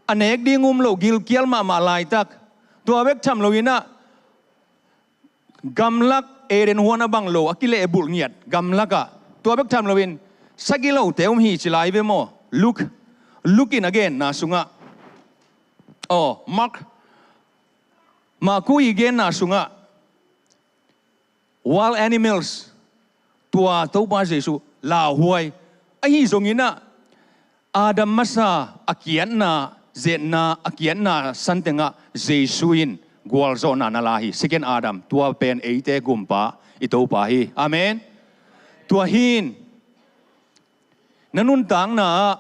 a nek ding um lo, gilkial mahmah laitak. Tua bek tham loinah gamlak Eden huan a bang lo a kilehbulh ngiat gamlakah, tua bek tham loin sagih lote um hi ci lai ve maw? Luke, Luke in a genna sungah, aw, Mark, Marku i genna sungah wild animals, tua Topa Jesu lauhuai. Ahi zonginah Adam masa a kiatna, zetna a kiatna santengah Jesu in gualzawhna na la hi. Second Adam, tua pen eite gumpa i Topa hi. Amen. Tua hin na nuntakna ah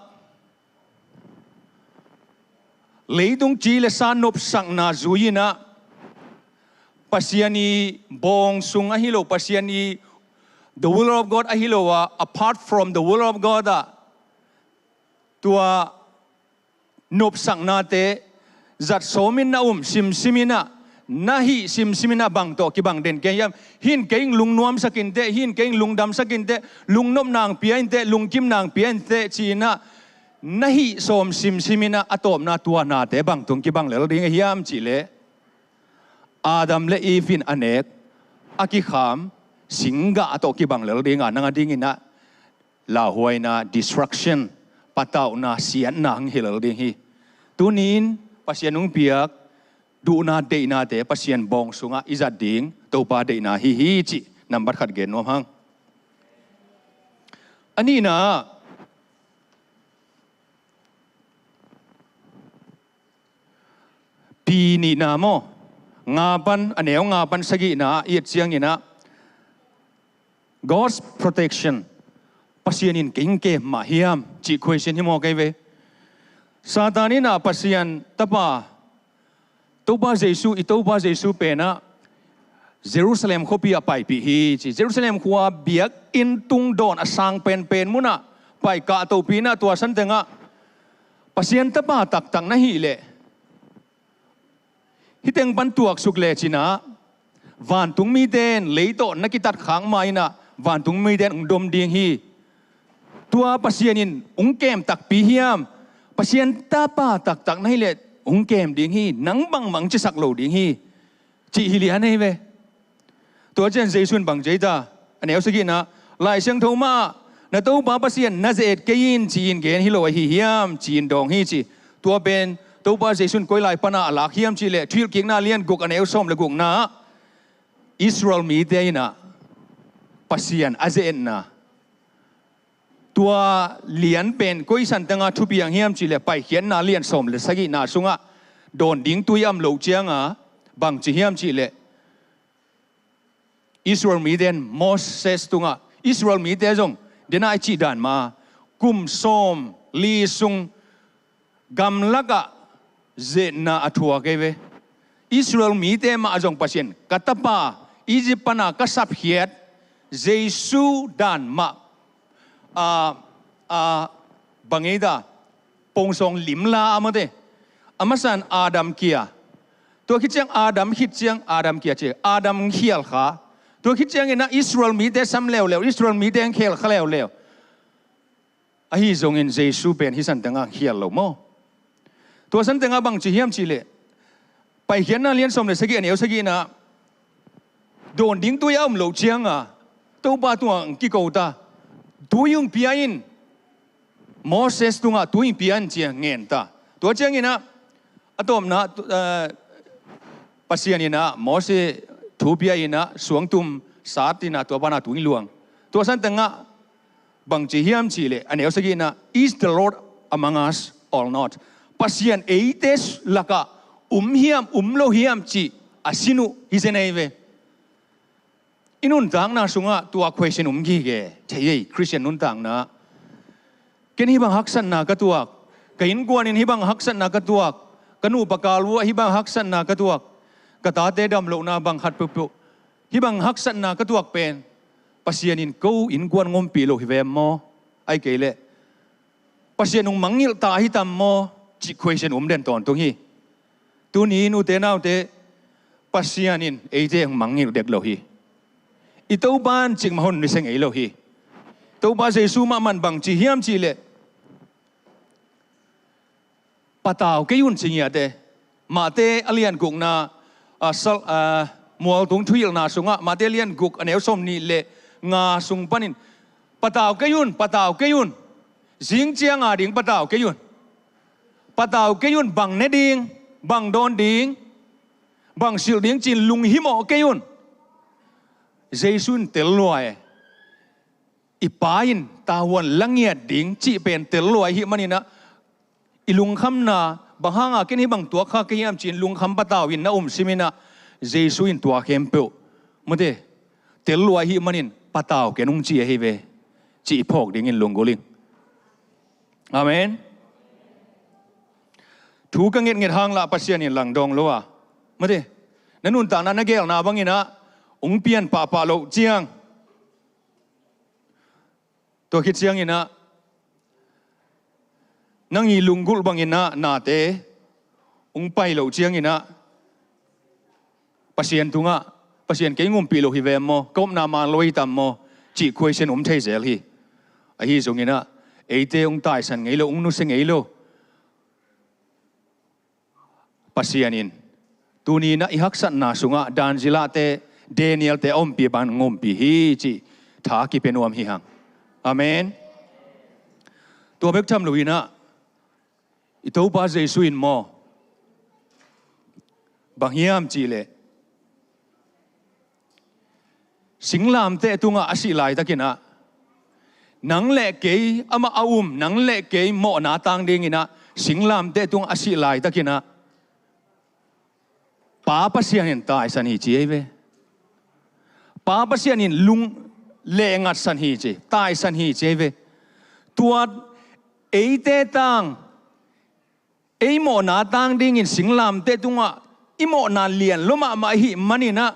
leitung ci le sa nopsakna zui-inah Pasian i bawng sung ahi lo, Pasian i the will of God ahi lo a, apart from the will of God ah, tua nopsaknate zat sawmin na um simsiminah, na hih simsiminah bang tawh kibang den kei hiam? Hin kei lungnuamsak inteh, hin kei lungdamsak inteh, lungnop nang pia inteh, lungkim nang pia inteh ci-inah na hih sawm simsiminah a tawpna tua nate bang tung kibang lel ding a hiam cihleh, Adam le Eve in a nek a kikham singgah a tawh kibang lel dinga nang a dinginah lauhuaina, destruction, patauhna, siatna hong hi lel ding hi. Tuni-in Pasian hong piak duhna deihnate Pasian bawng sungah i zat ding Topa deihna hi hi cih nambat khat gen nuam hang. A nihna ah, Pi nihna maw, nga pan, a neu nga pan sagihna ah i et cianginah God's protection, Pasian in kei hong kem mah hiam cih question hi maw kei ve. Satan innah Pasian tapa Topa Jesu, i Topa Jesu penah Jerusalem khuapi ah paipih hi ci. Jerusalem khua biakinn tungdawn a sang penpen munah pai kahtohpih inah tua santengah Pasian tapa taktak na hih leh hih teng pan tuaksuk lecinah vantung mite in lei tawh na kitatkhak ma inah vantung mite in hong dom ding hi. Tua Pasian in hong kem takpi hiam? Pasian tapa taktak na hih leh hong kem ding hi. Nang bangmah hong cisak lo ding hi cih hi lian ahi ve. Tua ciang Jesu in bang ci ta? A neu sagihna, Lai Siangtho mah na Topa Pasian na ze-et kei in ci-in gen hi lo ahi hiam ci-in dawng hi ci. Tua pen Topa Jesu in koi lai pana a lak hiam cihleh Thuhilhkikna lian guk a neu sawm le gukna ah Israel mite innah Pasian a ze-etna, tua lian pen koi santengah thupiang hiam cihleh Paikhiatna lian sawm le sagihna sungah dawn ding tui a om loh cianga bang ci hiam cihleh Israel mite in Moses tungah, Israel mite zong dena i cih dan mah kum sawm li sung gamlakah zetna a thuak ei ve. Israel mite mah zong Pasian, ka tapa Egypt pana ka sapkhiat Jesu dan mah, a, a, bang ei ta, pongsawng limla a mate. A masan Adam kia. Tua khit ciang Adam khit ciang Adam kia ci. Adam khial kha. Tua khit cianginah Israel mite sam leuleu, Israel mite ang khel kha leuleu. Ahi zongin Jesu pen hih santengah khial lo maw? Tua santengah bang ci hiam cihleh Paikhiatna lian sawm le sagih a neu sagihna dawn ding tui a om loh cianga Topa tungah ang kiko ta. Tui ung pia in. Moses tungah tui ung pia in cia ngen ta. Tua cianginah a tawpna, eh, Pasian innah Moses thu pia innah suangtum sat innah tua pana tui luang. Tua santengah bang ci hiam cihleh a neu sagihna, "Is the Lord among us or not?" Pasian eite lakah um hiam um lo hiam cih a sin uh hi zen ei ve. I nuntakna sungah tua question um gige thei ei, Christian nuntakna. Ken hih bang haksatna ka tuak, ka innkuan in hih bang haksatna ka tuak, ka nupa kal uh ah hih bang haksatna ka tuak, ka tate damlohna bang khat peuhpeuh hih bang haksatna ka tuak pen Pasian in ko innkuan ngompih lo hi vem maw? Ai kei leh Pasian hong mangngilh ta hi tam maw? Cih question um den tawntung hi. Tuni in ute naute, Pasian in eite hong mangngilh dek lo hi. I Topa in cikmah hon niseng ei lo hi. Topa Jesu mahmah in bang ci hiam cihleh Patau kei un, ci ngiat e. Mate a lian gukna, a, sal, a, mualtung thuhilhna sungah, Mate a lian guk a neu sawmnih le nga sung panin, patau kei un, patau kei un. Zing ciang a ding patau kei un. Patau kei un, bang ne ding, bang dawn ding, bang silh ding ci-in lunghimawh kei un. Jesu in tel lua e. I Pa in tavuan la ngiat ding cih pen tel lua ahih manin ah, i lungkhamna, bang hanga ken hih bang tuak kha ka hiam ci-in lungkham patau in na um simin ah, Jesu in tua khempeuh, mate, tel lua ahih manin patau ken ung ci ahi ve, cih i phawk dingin lunggulh ing. Amen. Thu ka ngetnget hang lah Pasian in langdawng lo a, mate, na nuntakna, na gelna bangin ah ung pian pahpah loh ciang, tua khit ciangin ah, nang i lunggulh bangin ah nate ung pai loh ciangin ah, Pasian tungah, Pasian kei ung umpih lo hi ve maw, ka upna man lo hi tam maw, cih question um thei zel hi. Ahi zongin ah, eite ung taisan ngei lo, ung nusia ngei lo Pasian in tuni-in ah i haksatna sungah Daniel-te, Daniel-te a umpih bang umpih hi cih tha kipia nuam hi hang. Amen. Tua bek tham loin ah, i Topa Jesu in maw, bang hiam cihleh, singlamteh tungah a sih laitakin ah, nang le kei, amah a um, nang le kei mawhna tang dingin ah, singlamteh tungah a sih laitakin ah, Pa Pasian in taisan hi ci ei ve. Pa Pasian in lung lengatsan hi ci, taisan hi ci ei ve. Tua eite tang, ei mawhna tang dingin singlamteh tungah i mawhna lian lua mahmah ahih manin ah,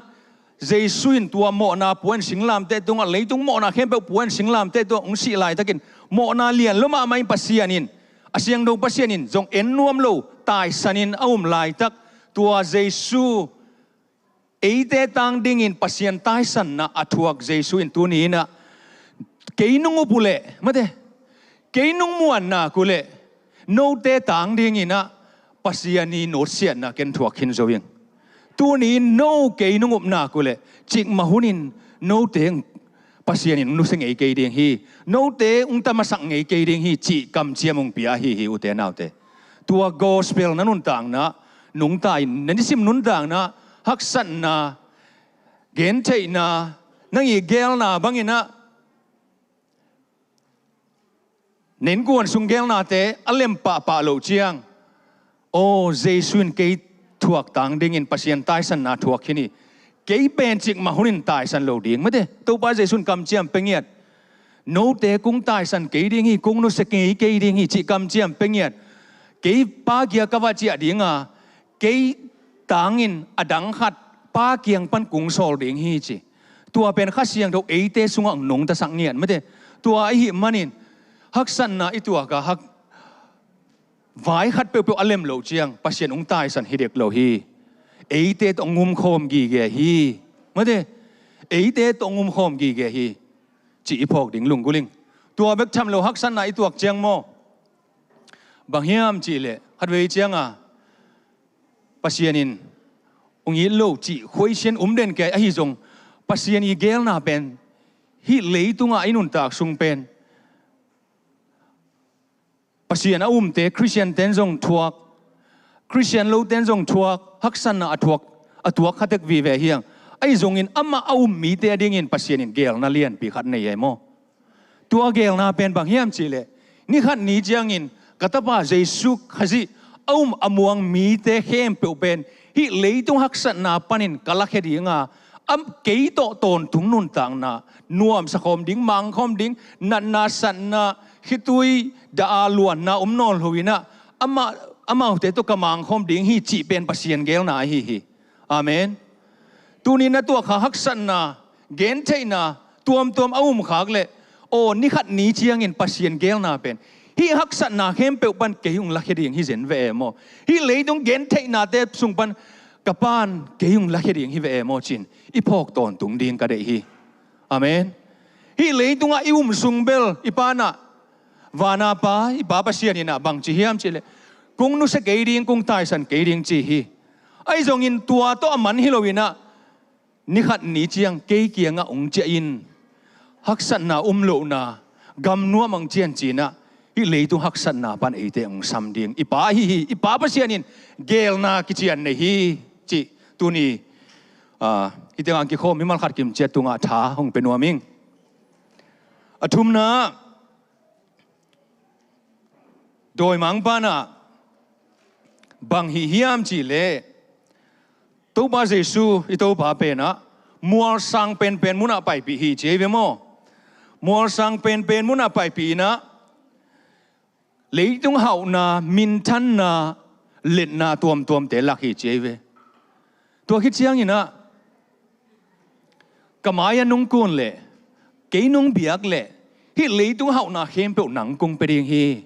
Jesu in tua mawhna pua in singlamteh tungah, leitung mawhna khempeuh pua in singlamteh tungah hong sih laitakin, mawhna lian lua mahmah in Pasian in, a siangtho Pasian in zong en nuam lo taisanin a um laitak, tua Jesu eite tang dingin Pasian taisanna a thuak Jesu in tuni-in ah, kei nong up uh leh, mate, kei nong muannak uh leh, note tang dingin ah Pasian i nusiatna ken thuak khin zo ing. Tuni-in no kei nong upnak uh leh, cikmah hunin note Pasian in nusia ngei kei ding hi, note ung tamasak ngei kei ding hi, cih kamciam ung pia ahi hi, ute naute. Tua gospel na nuntakna, nungta in na nisim nuntakna, haksatna, gentheihna, nang i gelna bangin ah, na innkuan sung gelnate a lem pahpah loh ciang, aw, Jesu in kei thuak tang dingin Pasian taisanna thuak khin hi. Kei pen cikmah hunin taisan lo ding, mate, Topa Jesu in kamciam pia ngiat. Note kong taisan kei ding hi, kong nusia ngei kei ding hi, cih kamciam pia ngiat. Kei Pa kiang ka va ciah ding a, kei tangin a dang khat Pa kiang pan kong sawl ding hi, ci. Tua pen Kha Siangtho eite sungah nungtasak ngiat, mate. Tua ahih manin haksatna i tuak a, hak vai khat peuhpeuh a lem loh ciang Pasian hong taisan hi dek lo hi. Eite tawh hong umkhawm gige hi, mate. Eite tawh hong umkhawm gige hi, cih i phawk ding lunggulh ing. Tua bek tham lo, haksatna i tuak ciang maw, bang hiam cihleh, khatvei ciang a, Pasian in hong it lo cih khuaisian um den kei ahi zong, Pasian i gelna pen, hih leitungah i nuntak sung pen Pasian a umte, Khristian ten zong thuak, Khristian lo ten zong thuak, haksatna a thuak, a tuak khatek vive hi hang. Ahi zongin amah a um mite a dingin Pasian in gelna lianpi khat nei ei maw. Tua gelna pen bang hiam cihleh, ni khat ni ciangin ka tapa Jesu Khazih a um a muang mite khempeuh pen hih leitung haksatna panin ka lakhia ding a, a kei tawh tawntung nuntakna, nuamsa khawm ding, mang khawm ding, natna satna, khitui dah a luanna om nawn lo-in ah, amah, amaute tawh ka mang khawm ding hi cih pen Pasian gelna ahi hi. Amen. Tuni na tuak kha haksatna, gentheihna tuamtuam a um khak leh, aw, ni khat ni ciangin Pasian gelna pen, hih haksatna khempeuh pan kei hong lakhia ding hi zen ve e maw. Hih leitung gentheihnate sung pan ka Pa'n kei hong lakhia ding hi ve e maw, ci-in i phawk tawntung ding ka deih hi. Amen. Hih leitungah i um sung bel i Pa'n ah, vana Pa, i Pa Pasian in ah bang ci hiam cihleh, kong nusia kei ding, kong taisan kei ding ci hi. Ahi zongin tua tawh a man hi loinah, ni khat ni ciang kei kiangah hong ciah in, haksatna um lohna, gam nuam hong cian cinah, hih leitung haksatna pan eite hong sam ding i Pa ahi hi. I Pa Pasian in geelna kician nei hi, cih tuni, ah, hih tengah kikhawm mimal khat kimciat tungah tha hong pia nuam ing. A thumna, dawimangpa inah bang hih hiam cihleh, Topa Jesu, i Topa penah mualsang penpen munah paipih hi ci hi ve maw? Mualsang penpen munah paipih inah, leitung hauhna, minthanna, letna tuamtuamte lak hi ci hi ve. Tua khit cianginah, ka mai-ah nong kun leh, kei nong biak leh, hih leitung hauhna khempeuh nang kong pia ding hi,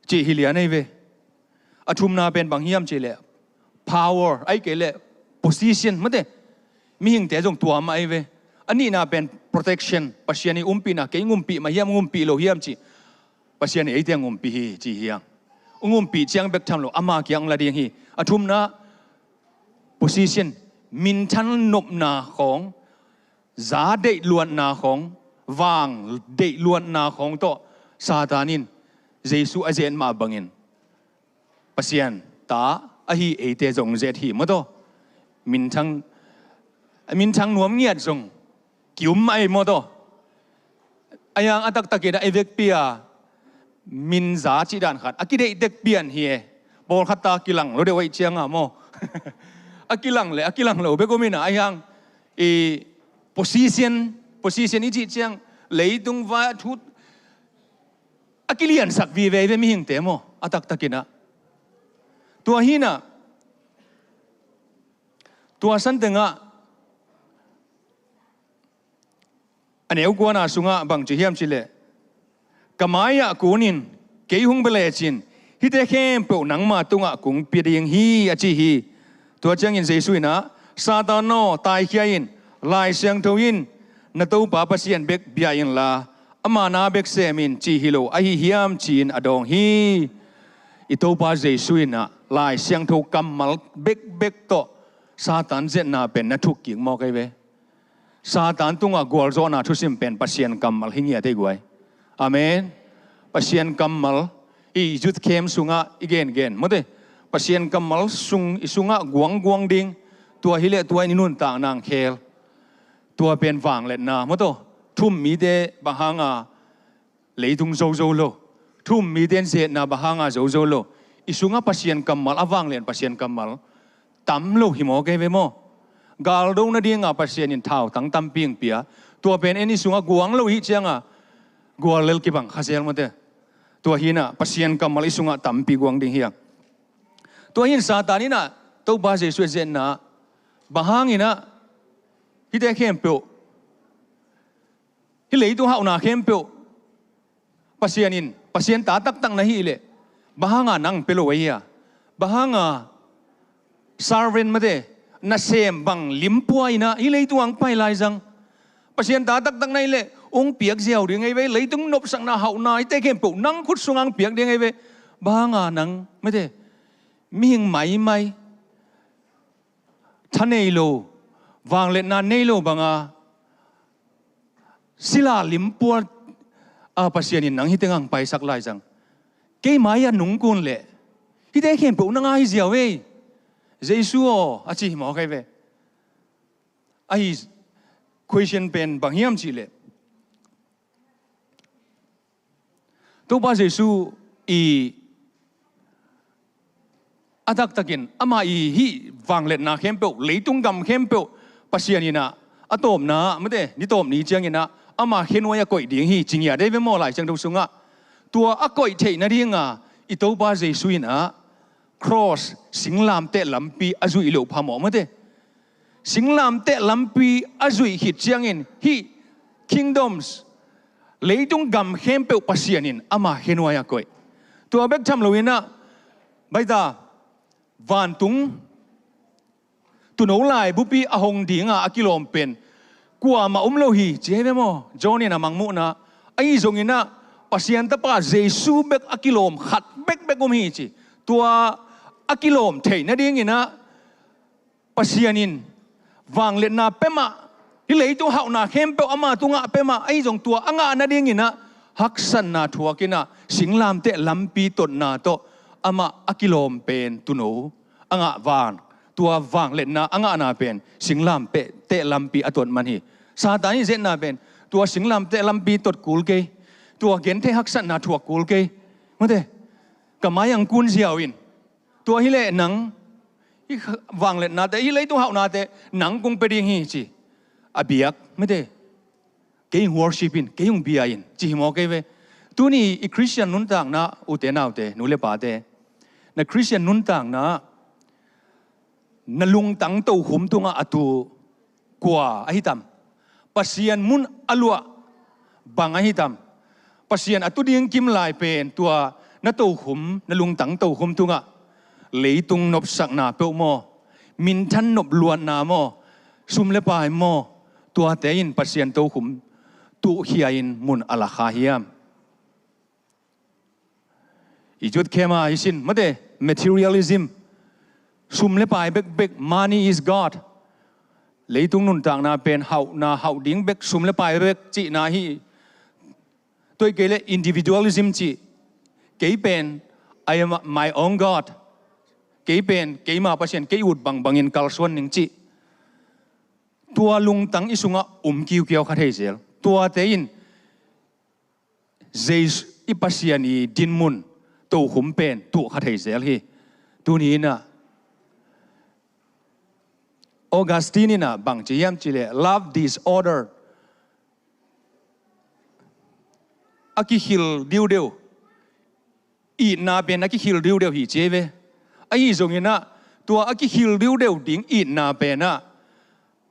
cih hi lian ahi ve. A thumna pen bang hiam cihleh, power, ahih kei leh position, mate, mihingte zong tua mah ahi ve. A nihna pen protection, Pasian i umpihna, kei hong umpih mah hiam, hong umpih lo hiam cih, Pasian in eite hong umpih hi ci hi hang. Hong umpih ciang bek tham lo, ama kiang hong la ding hi. A thumna, position, minthan nopna khawng, za deihluatna khawng, vang deihluatna khawng tawh Satan in Jesu a zet mah bangin Pasian ta ahi eite zong zet hi maw taw. Minthang, minthang nuam ngiat zong ki-um mah ei maw taw. Ahi hang a taktakin a i vekpi-a min za cih dan khat a kideih tek pian hi e. Pawlkhat ta kilang lo deuh ahih cianga maw? A kilang le a kilang lo bek om inah, ahi hang i position, position i cih ciang leitung vai a thut a kiliansak vive ve mihingte maw, a taktakinah. Tua hinah, tua santengah a neu kuana sungah bang ci hiam cihleh, ka mai-ah kunin kei hong bia lecin hihte khempeuh nangma tungah kong pia ding hi, a ci hi. Tua ciangin Jesu inah, Satan aw, taikhia in, Lai Siangtho in, na Topa Pasian bek bia inla, ama na bek sem in, ci hi lo ahi hiam, ci-in a dawng hi. I Topa Jesu inah Lai Siangtho kammal bekbek tawh Satan zetna pen na thukkik mawk ahi ve. Satan tungah gualzawhna thusim pen Pasian kammal hi ngiat ei guai. Amen. Pasian kammal, i youth camp sungah i gengen mawte, Pasian kammal sung, i sungah guangguang ding. Tua hileh tua in i nuntak nang khel. Tua pen vangliatna maw taw. Thu-um mite bang hanga leitung zozo lo, thu-um mite in zetna bang hanga zozo lo, i sungah Pasian kammal, a vanglian Pasian kammal tam lo hi mawk ei ve maw? Galdo nadinga Pasian in thautang tampi hong pia. Tua pen en i sungah guang lo hih cianga guallel kibang kha zel mawte. Tua hinah Pasian kammal i sungah tampi guang ding hi a. Tua hin Satan inah Topa Jesu a zetna, bang hanginah hihte khempeuh, hih leitung hauhna khempeuh Pasian in, Pasian ta taktak na hih leh, bang hanga nang pia lo ahi a? Bang hanga servant mate, nasem bang limpua inah hih leitung ang pai lai zang? Pasian ta taktak na hih leh hong piak ziau ding ahi ve. Leitung nopsakna hauhna hihte khempeuh nang khut sungah hong piak ding ahi ve. Bang hanga nang mate, mihing maimai, tha nei lo, vangliatna nei lo banga sila limpua a Pasian in nang hih tengah hong paisak lai zang? Kei mai-ah nong kun leh hihte khempeuh nang a hi ziau ei, Jesu aw, a ci hi mawk ei ve. Ahi, question pen bang hiam cihleh, Topa Jesu i a taktakin ama i hih vangliatna khempeuh, leitung gam khempeuh Pasian inah a tawpna mate, ni tawp ni cianginah ama khenuai a koih ding hi ci ngiat ei ve maw, Lai Siangtho sungah. Tua a koih theih nadinga i Topa Jesu inah cross, singlamteh lampi a zuih loh phamawh mate. Singlamteh lampi a zuih khit ciangin hih kingdoms, leitung gam khempeuh Pasian in ama khenuai a koih. Tua bek tham loinah, baita, vantung tuuno laibupi a hong dinga a kilawm pen kuamah om lo hi ci ei ve maw? John in a mangmuhna ahi zonginah Pasian Tapa Jesu bek a kilawm khat bekbek om hi ci. Tua a kilawm theih nadinginah Pasian in vangliatna pia mah, hih leitung hauhna khempeuh ama tungah pia mah, ahi zong tua a ngah nadinginah haksatna thuakinah singlamteh lampi totna tawh amah a kilawm pen tuuno a ngah van, tua vangliatna a ngahna pen singlamteh lampi a tot man hi. Satan i zetna pen tua singlamteh lampi tot kul kei, tua genthei haksatna thuak kul kei. Mate, ka mai ang kun ziau in, tua hileh nang hih vangliatnate, hih leitung hauhnate nang kong pia ding hi ci a biak. Mate, kei hong worship in, kei hong bia in ci hi maw kei ve. Tuni i Khristian nuntakna, ute naute, nu le pate, na Khristian nuntakna, na lungtang tokhum tungah a tu kua ahi tam? Pasian mun a luah bang ahi tam? Pasian a tu ding kim lai pen tua na tokhum, na lungtang tokhum tungah leitung nopsakna peuh maw, minthan nopluatna maw, sum le pai maw, tuate in Pasian tokhum tuhkhia in mun a la kha hiam? I zut khema hi sin, mate, materialism, sum le pai bekbek, money is God. Leitung nuntakna pen hauhna, hauh ding bek, sum le pai bek cihna hi. Tua hi kei le individualism cih, kei pen, "I am my own God." Kei pen keima Pasian, kei ut bangbangin kalsuan ning cih. Tua lungtang i sungah um kiukiau kha thei zel. Tuate in Jesu i Pasian i dinmun tokhum pen tuh kha thei zel hi. Tuni inah Augustine inah bang ci hiam cih leh, love disorder, a kikhil diudeu, itna pen a kikhil diudeu hi ci ei ve. Ahi zonginah tua a kikhil diudeu ding itna penah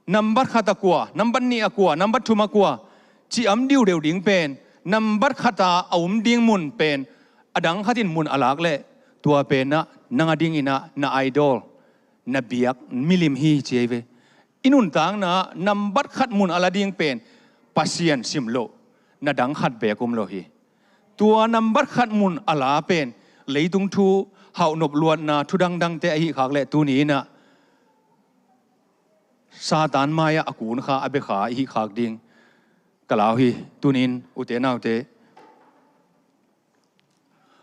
nambat khat a kua, nambat nih a kua, nambat thum a kua ci-am diudeu ding pen, nambat khata a um ding mun pen a dang khatin mun a lak leh tua penah nang a dinginah na idol, na biak milim hi ci ei ve. I nuntakna nambat khat mun a la ding pen Pasian sim loh na dang khat beek um lo hi. Tua nambat khat mun a la pen leitung thu, hauh nopluatna thu dangdangte ahi khak leh tuni inah Satan mai-ah a kun kha, a bia kha ihi khak ding ka lau hi. Tunin ute naute,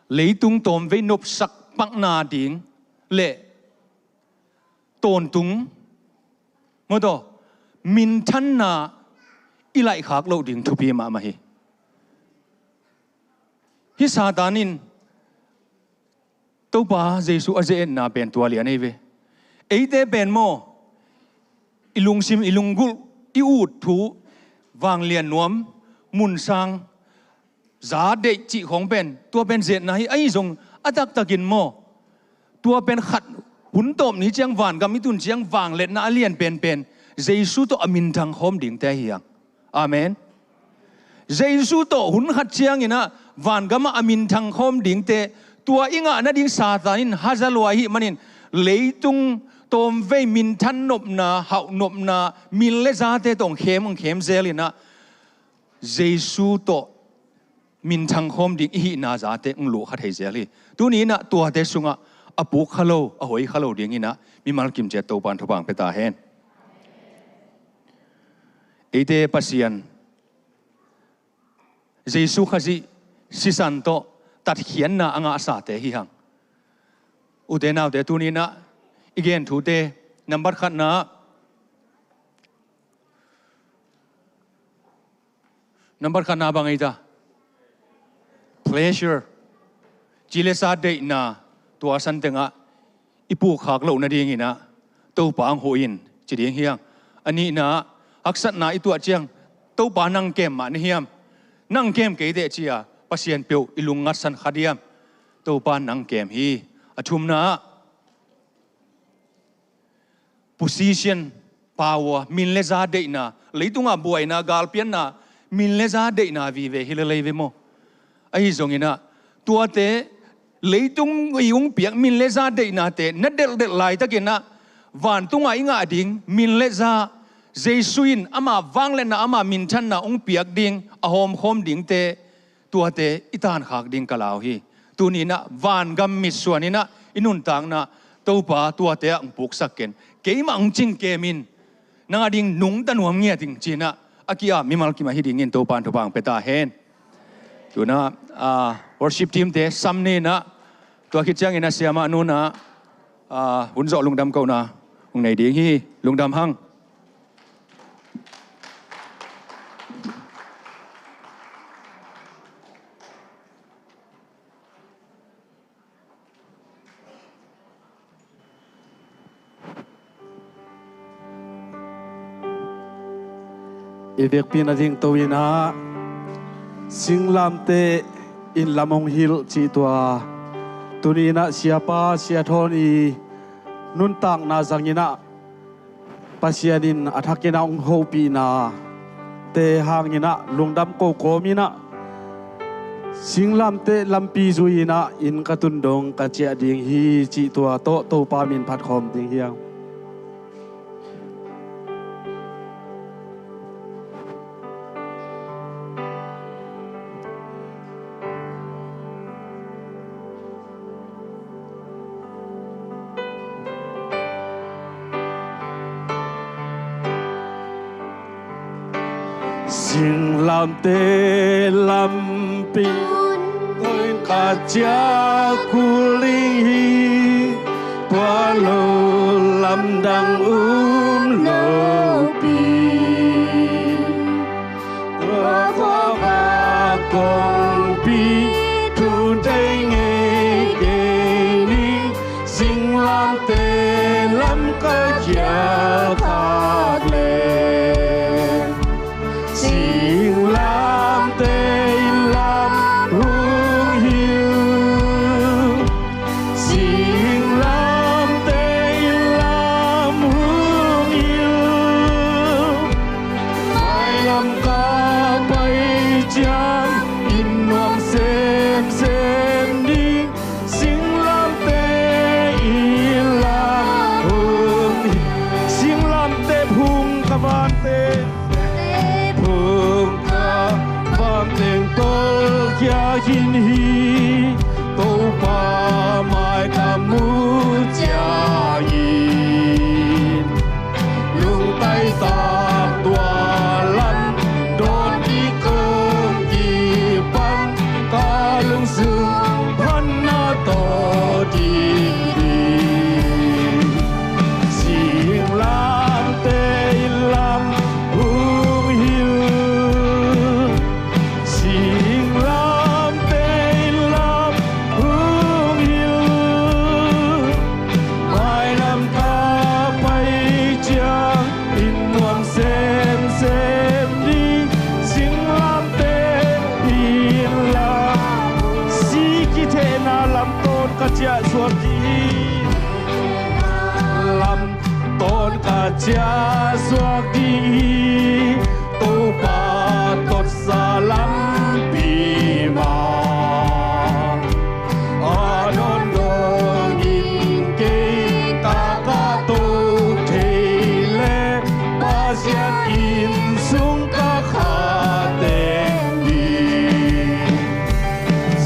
leitung tawmvei nopsak pakna ding le tawntung, mawtaw, minthanna i laihkhak loh ding thupi mahmah hi. Hih Satan in Topa Jesu a ze-etna pen tua lian ei ve. Eite pen maw, i lungsim, i lunggulh, i ut thu, vanglian nuam, munsang, za deih cih khawng pen, tua pen ze-etna hi. Ahi zong a taktakin maw, tua pen khat hun tawp ni ciang vangam i tun ciang vangliatna a lian penpen Jesu tawh a minthang khawm dingte hi hang. Amen. Jesu tawh hun khat cianginah vangamah a minthang khawm dingte, tua i ngah nading Satan in haza lua ahih manin leitung tawmvei minthan nopna, hauh nopna, min le zate tawh hong khem, hong khem zelinah Jesu tawh minthang khawm ding i hihna zate hong luh kha thei zel hi. Tuni inah tuate sungah a puk kha lo, a hoi kha lo dinginah mimal kimciat Topan thupha hong pia ta hen. Eite Pasian Jesu Khazih sisan tawh tatkhiatna a ngahsate hi hang. Ute naute, tuninah i gen thute, nambat khatna, nambat khatna bang ei ta? Pleasure. Ci le sa deihna, tua san tengah i pukkhak loh nadinginah Topa hong huh in ci ding hi hang. A nihna, haksatna i tuah ciang Topa nang kem mah na hiam? Nang kem kei teh ci-a Pasian peuh i lung ngatsan kha diam? Topa nang kem hi. A thumna ah position, power, min le za deihna, leitungah buaina, galpianna, min le za deihna vive hi lel ei ve maw? Ahi zonginah tuate, leitung i hong piak min le za deihnate na delhdelh laitakinah vantungah i ngah ding min le za, Jesu in ama vangliatna, ama minthanna hong piak ding a hawmkhawm dingte tuate i tankhak ding ka lau hi. Tuni-in ah vangam mitsuan in ah i nuntakna Topa tuate ah hong puksak ken. Keimah hong cingkem in, nang a ding nungta nuam ngiat ing ci-in ah a ki-ap mimal kim ahi dingin Topa in thupha hong pia ta hen. Tu-in ah, ah, worship team-te sam ni in ah, tua khit ciangin ah siamah nu in ah, ah, hun zawh lungdam kohna hong nei ding hi. Lungdam hang. I vekpi-in a dingto in ah, singlamteh in lam hong hilh cih tua, tuni-in ah Siapa Sia Thawn i nuntakna zangin ah, Pasian in a thakin ah hong hopihna te hangin ah lungdam kokawm in ah, singlamteh lampi zui in ah inn ka tun dong ka ciah ding hi cih tua tawh Topa min phat khawm ding hi hang. Singlamteh lampi tawh ka ciah kul ding hi. Tua lo lamdang um lo pi. Tua khua kongpi thu tei ngei kei ning, singlamteh lam ka khial khak leh, singlamteh lam hong hilh. Singlamteh lam hong hilh. Mailam ka pai ciang inn nuam semsem ding. Singlamteh lam hong hilh. Singlamteh phung ka vante. Phung ka vanteng tolkhia khin hi. Topa mai ka muh ciangin, lungtaih tak tua lam dawn ding kong kipan, ka lungsim phatna tawh ding hi. Singlamteh lam hong hilh. Singlamteh lam hong hilh. Mailam ka pai ciang inn nuam semsem ding. Singlamteh inn lam, si kithehna lam tawn ka ciah suak ding hi. Lam tawn ka ciah suak ding hi. Topa totsa lampi mah a dawn dongin kei ka ka to thei leh, Pasian inn sung ka kha teng ding.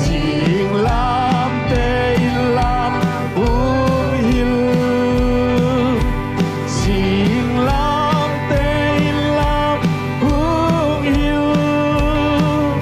Singlamteh inn lam hong hilh. Singlamteh inn lam hong hilh.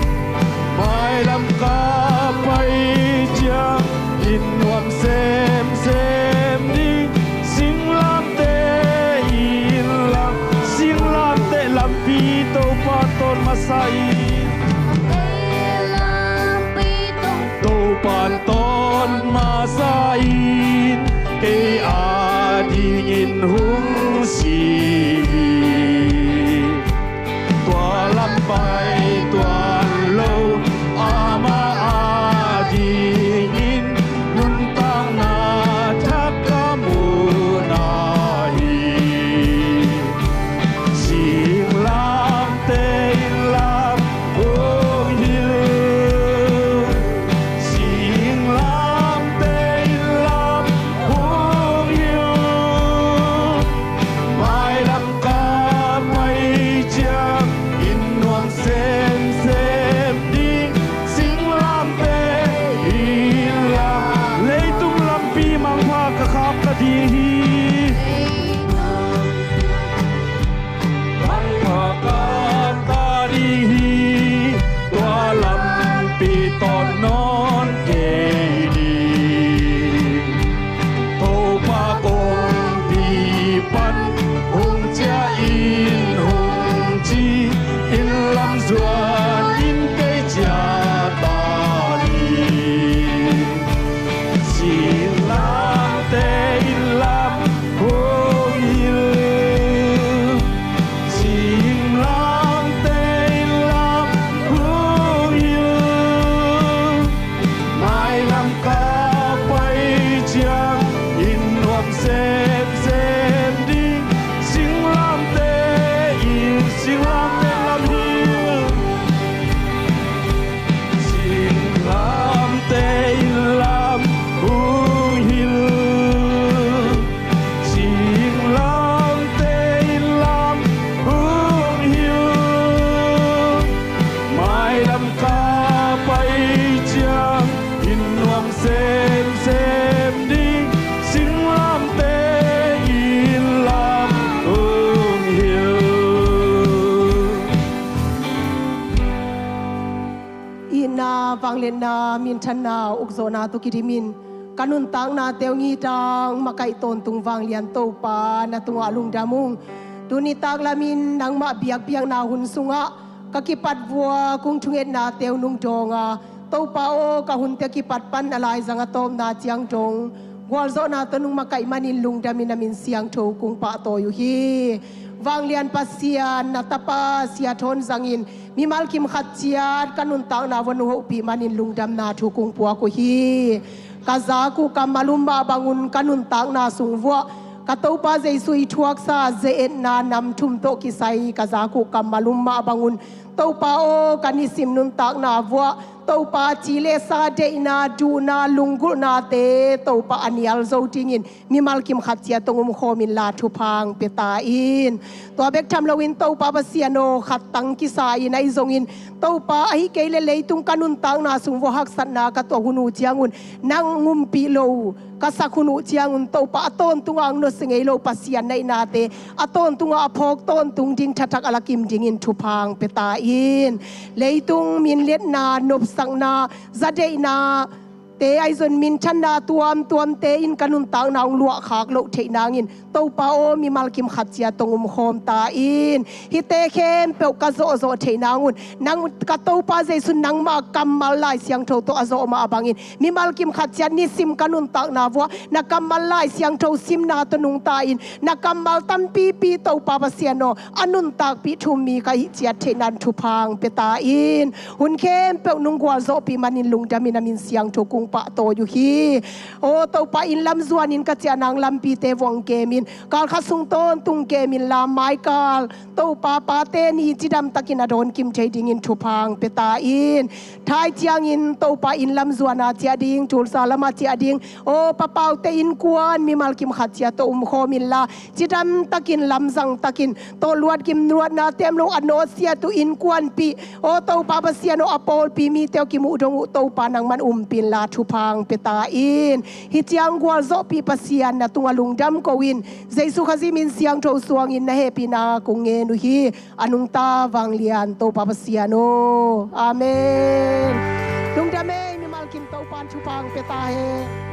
Vangliatna, minthanna, ukzawhna tawh kidimin ka nuntakna teu ngitang makaih tawntung vanglian Topa na tungah lungdam ung. Tuni taklamin nangmah biakpiakna hun sungah ka kipat vua kung thungetna teu nungdawnga, Topa aw, ka hunte kipat pan a laizang a tawpna ciang dong gualzawhna tawh nung makaih manin lungdamin a min siangtho kung pahtawi uh hi. Vanglian Pasian, na tapa Sia Thawn zangin mimal kim khat ciat ka nuntakna vua nung hopih manin lungdamna thu kung puak uh hi. Ka zak uh kammal um mah bangun ka nuntakna sung vuah ka Topa Jesu i thuaksa ze-etna nam thum tawh kisai ka zak uh kammal um mah bangun, Topa aw, ka nisim nuntakna vuah Topa ci le sa deihna, duhna, lunggulhnate Topa a nial zo dingin mimal kim khat ciat tong um khawm inla thupha hong pia ta in. Tua bek tham loin Topa Pasian aw, khat tang kisa in ahi zongin Topa, ahi kei le leitung ka nuntakna sung vua haksatna ka tuah hun uh ciangun nang umpih lo ka sak hun uh ciangun Topa, a tawntunga hong nusia ngei lo Pasian na hihnate a tawntunga a phawk tawntung ding thathak a lakim dingin thupha hong pia ta in. Leitung minliatna, nopsakna, zadeihna te ahi zong minthanna tuamtuamte in ka nuntakna hong luahkhak loh theih nangin Topa aw, mimal kim khat ciat tong um khawm ta in. Hihte khempeuh ka zawhzawh theih nangun nang ka Topa Jesu nangmah kammal Lai Siangtho tawh a zawh mah bangin mimal kim khat ciat nisim ka nuntakna vuah na kammal Lai Siangtho simna tawh nungta in, na kammal tampipi Topa Pasian aw, a nuntakpih thu-um mi ka hih ciat theihnan thupha hong pia ta in. Hun khempeuh nung gualzawhpih manin lungdamin a min siangtho kung pahtawi uh hi. Aw Topa, inn lam zuanin ka ciah nang lampite vuah hong kemin, kal khat sung tawntung kemin la, maikal Topa, pate ni cidamtakin a dawn kim thei dingin thupha hong pia ta in. Thai ciangin Topa inn lam zuana ciah ding, Tulsa lama ciah ding, aw papaute innkuan mimal kim khat ciat tawh um khawm inla cidamtakin, lamzangtakin, tawh luat kim luatna tem lo a nawtsiat uh innkuanpih, aw Topa Pasian aw, a pawlpi mite aw kimuh dong uh Topa nangman umpih inla thupha hong pia ta in. Hih ciang gualzawhpih Pasian, na tungah lungdam ko in, Jesu Khazih min siangtho suangin na hehpihna kong ngen uh hi. A nungta vanglian Topa Pasian aw. Amen. Lungdam ei, mimal kim Topan thupha hong pia ta hen.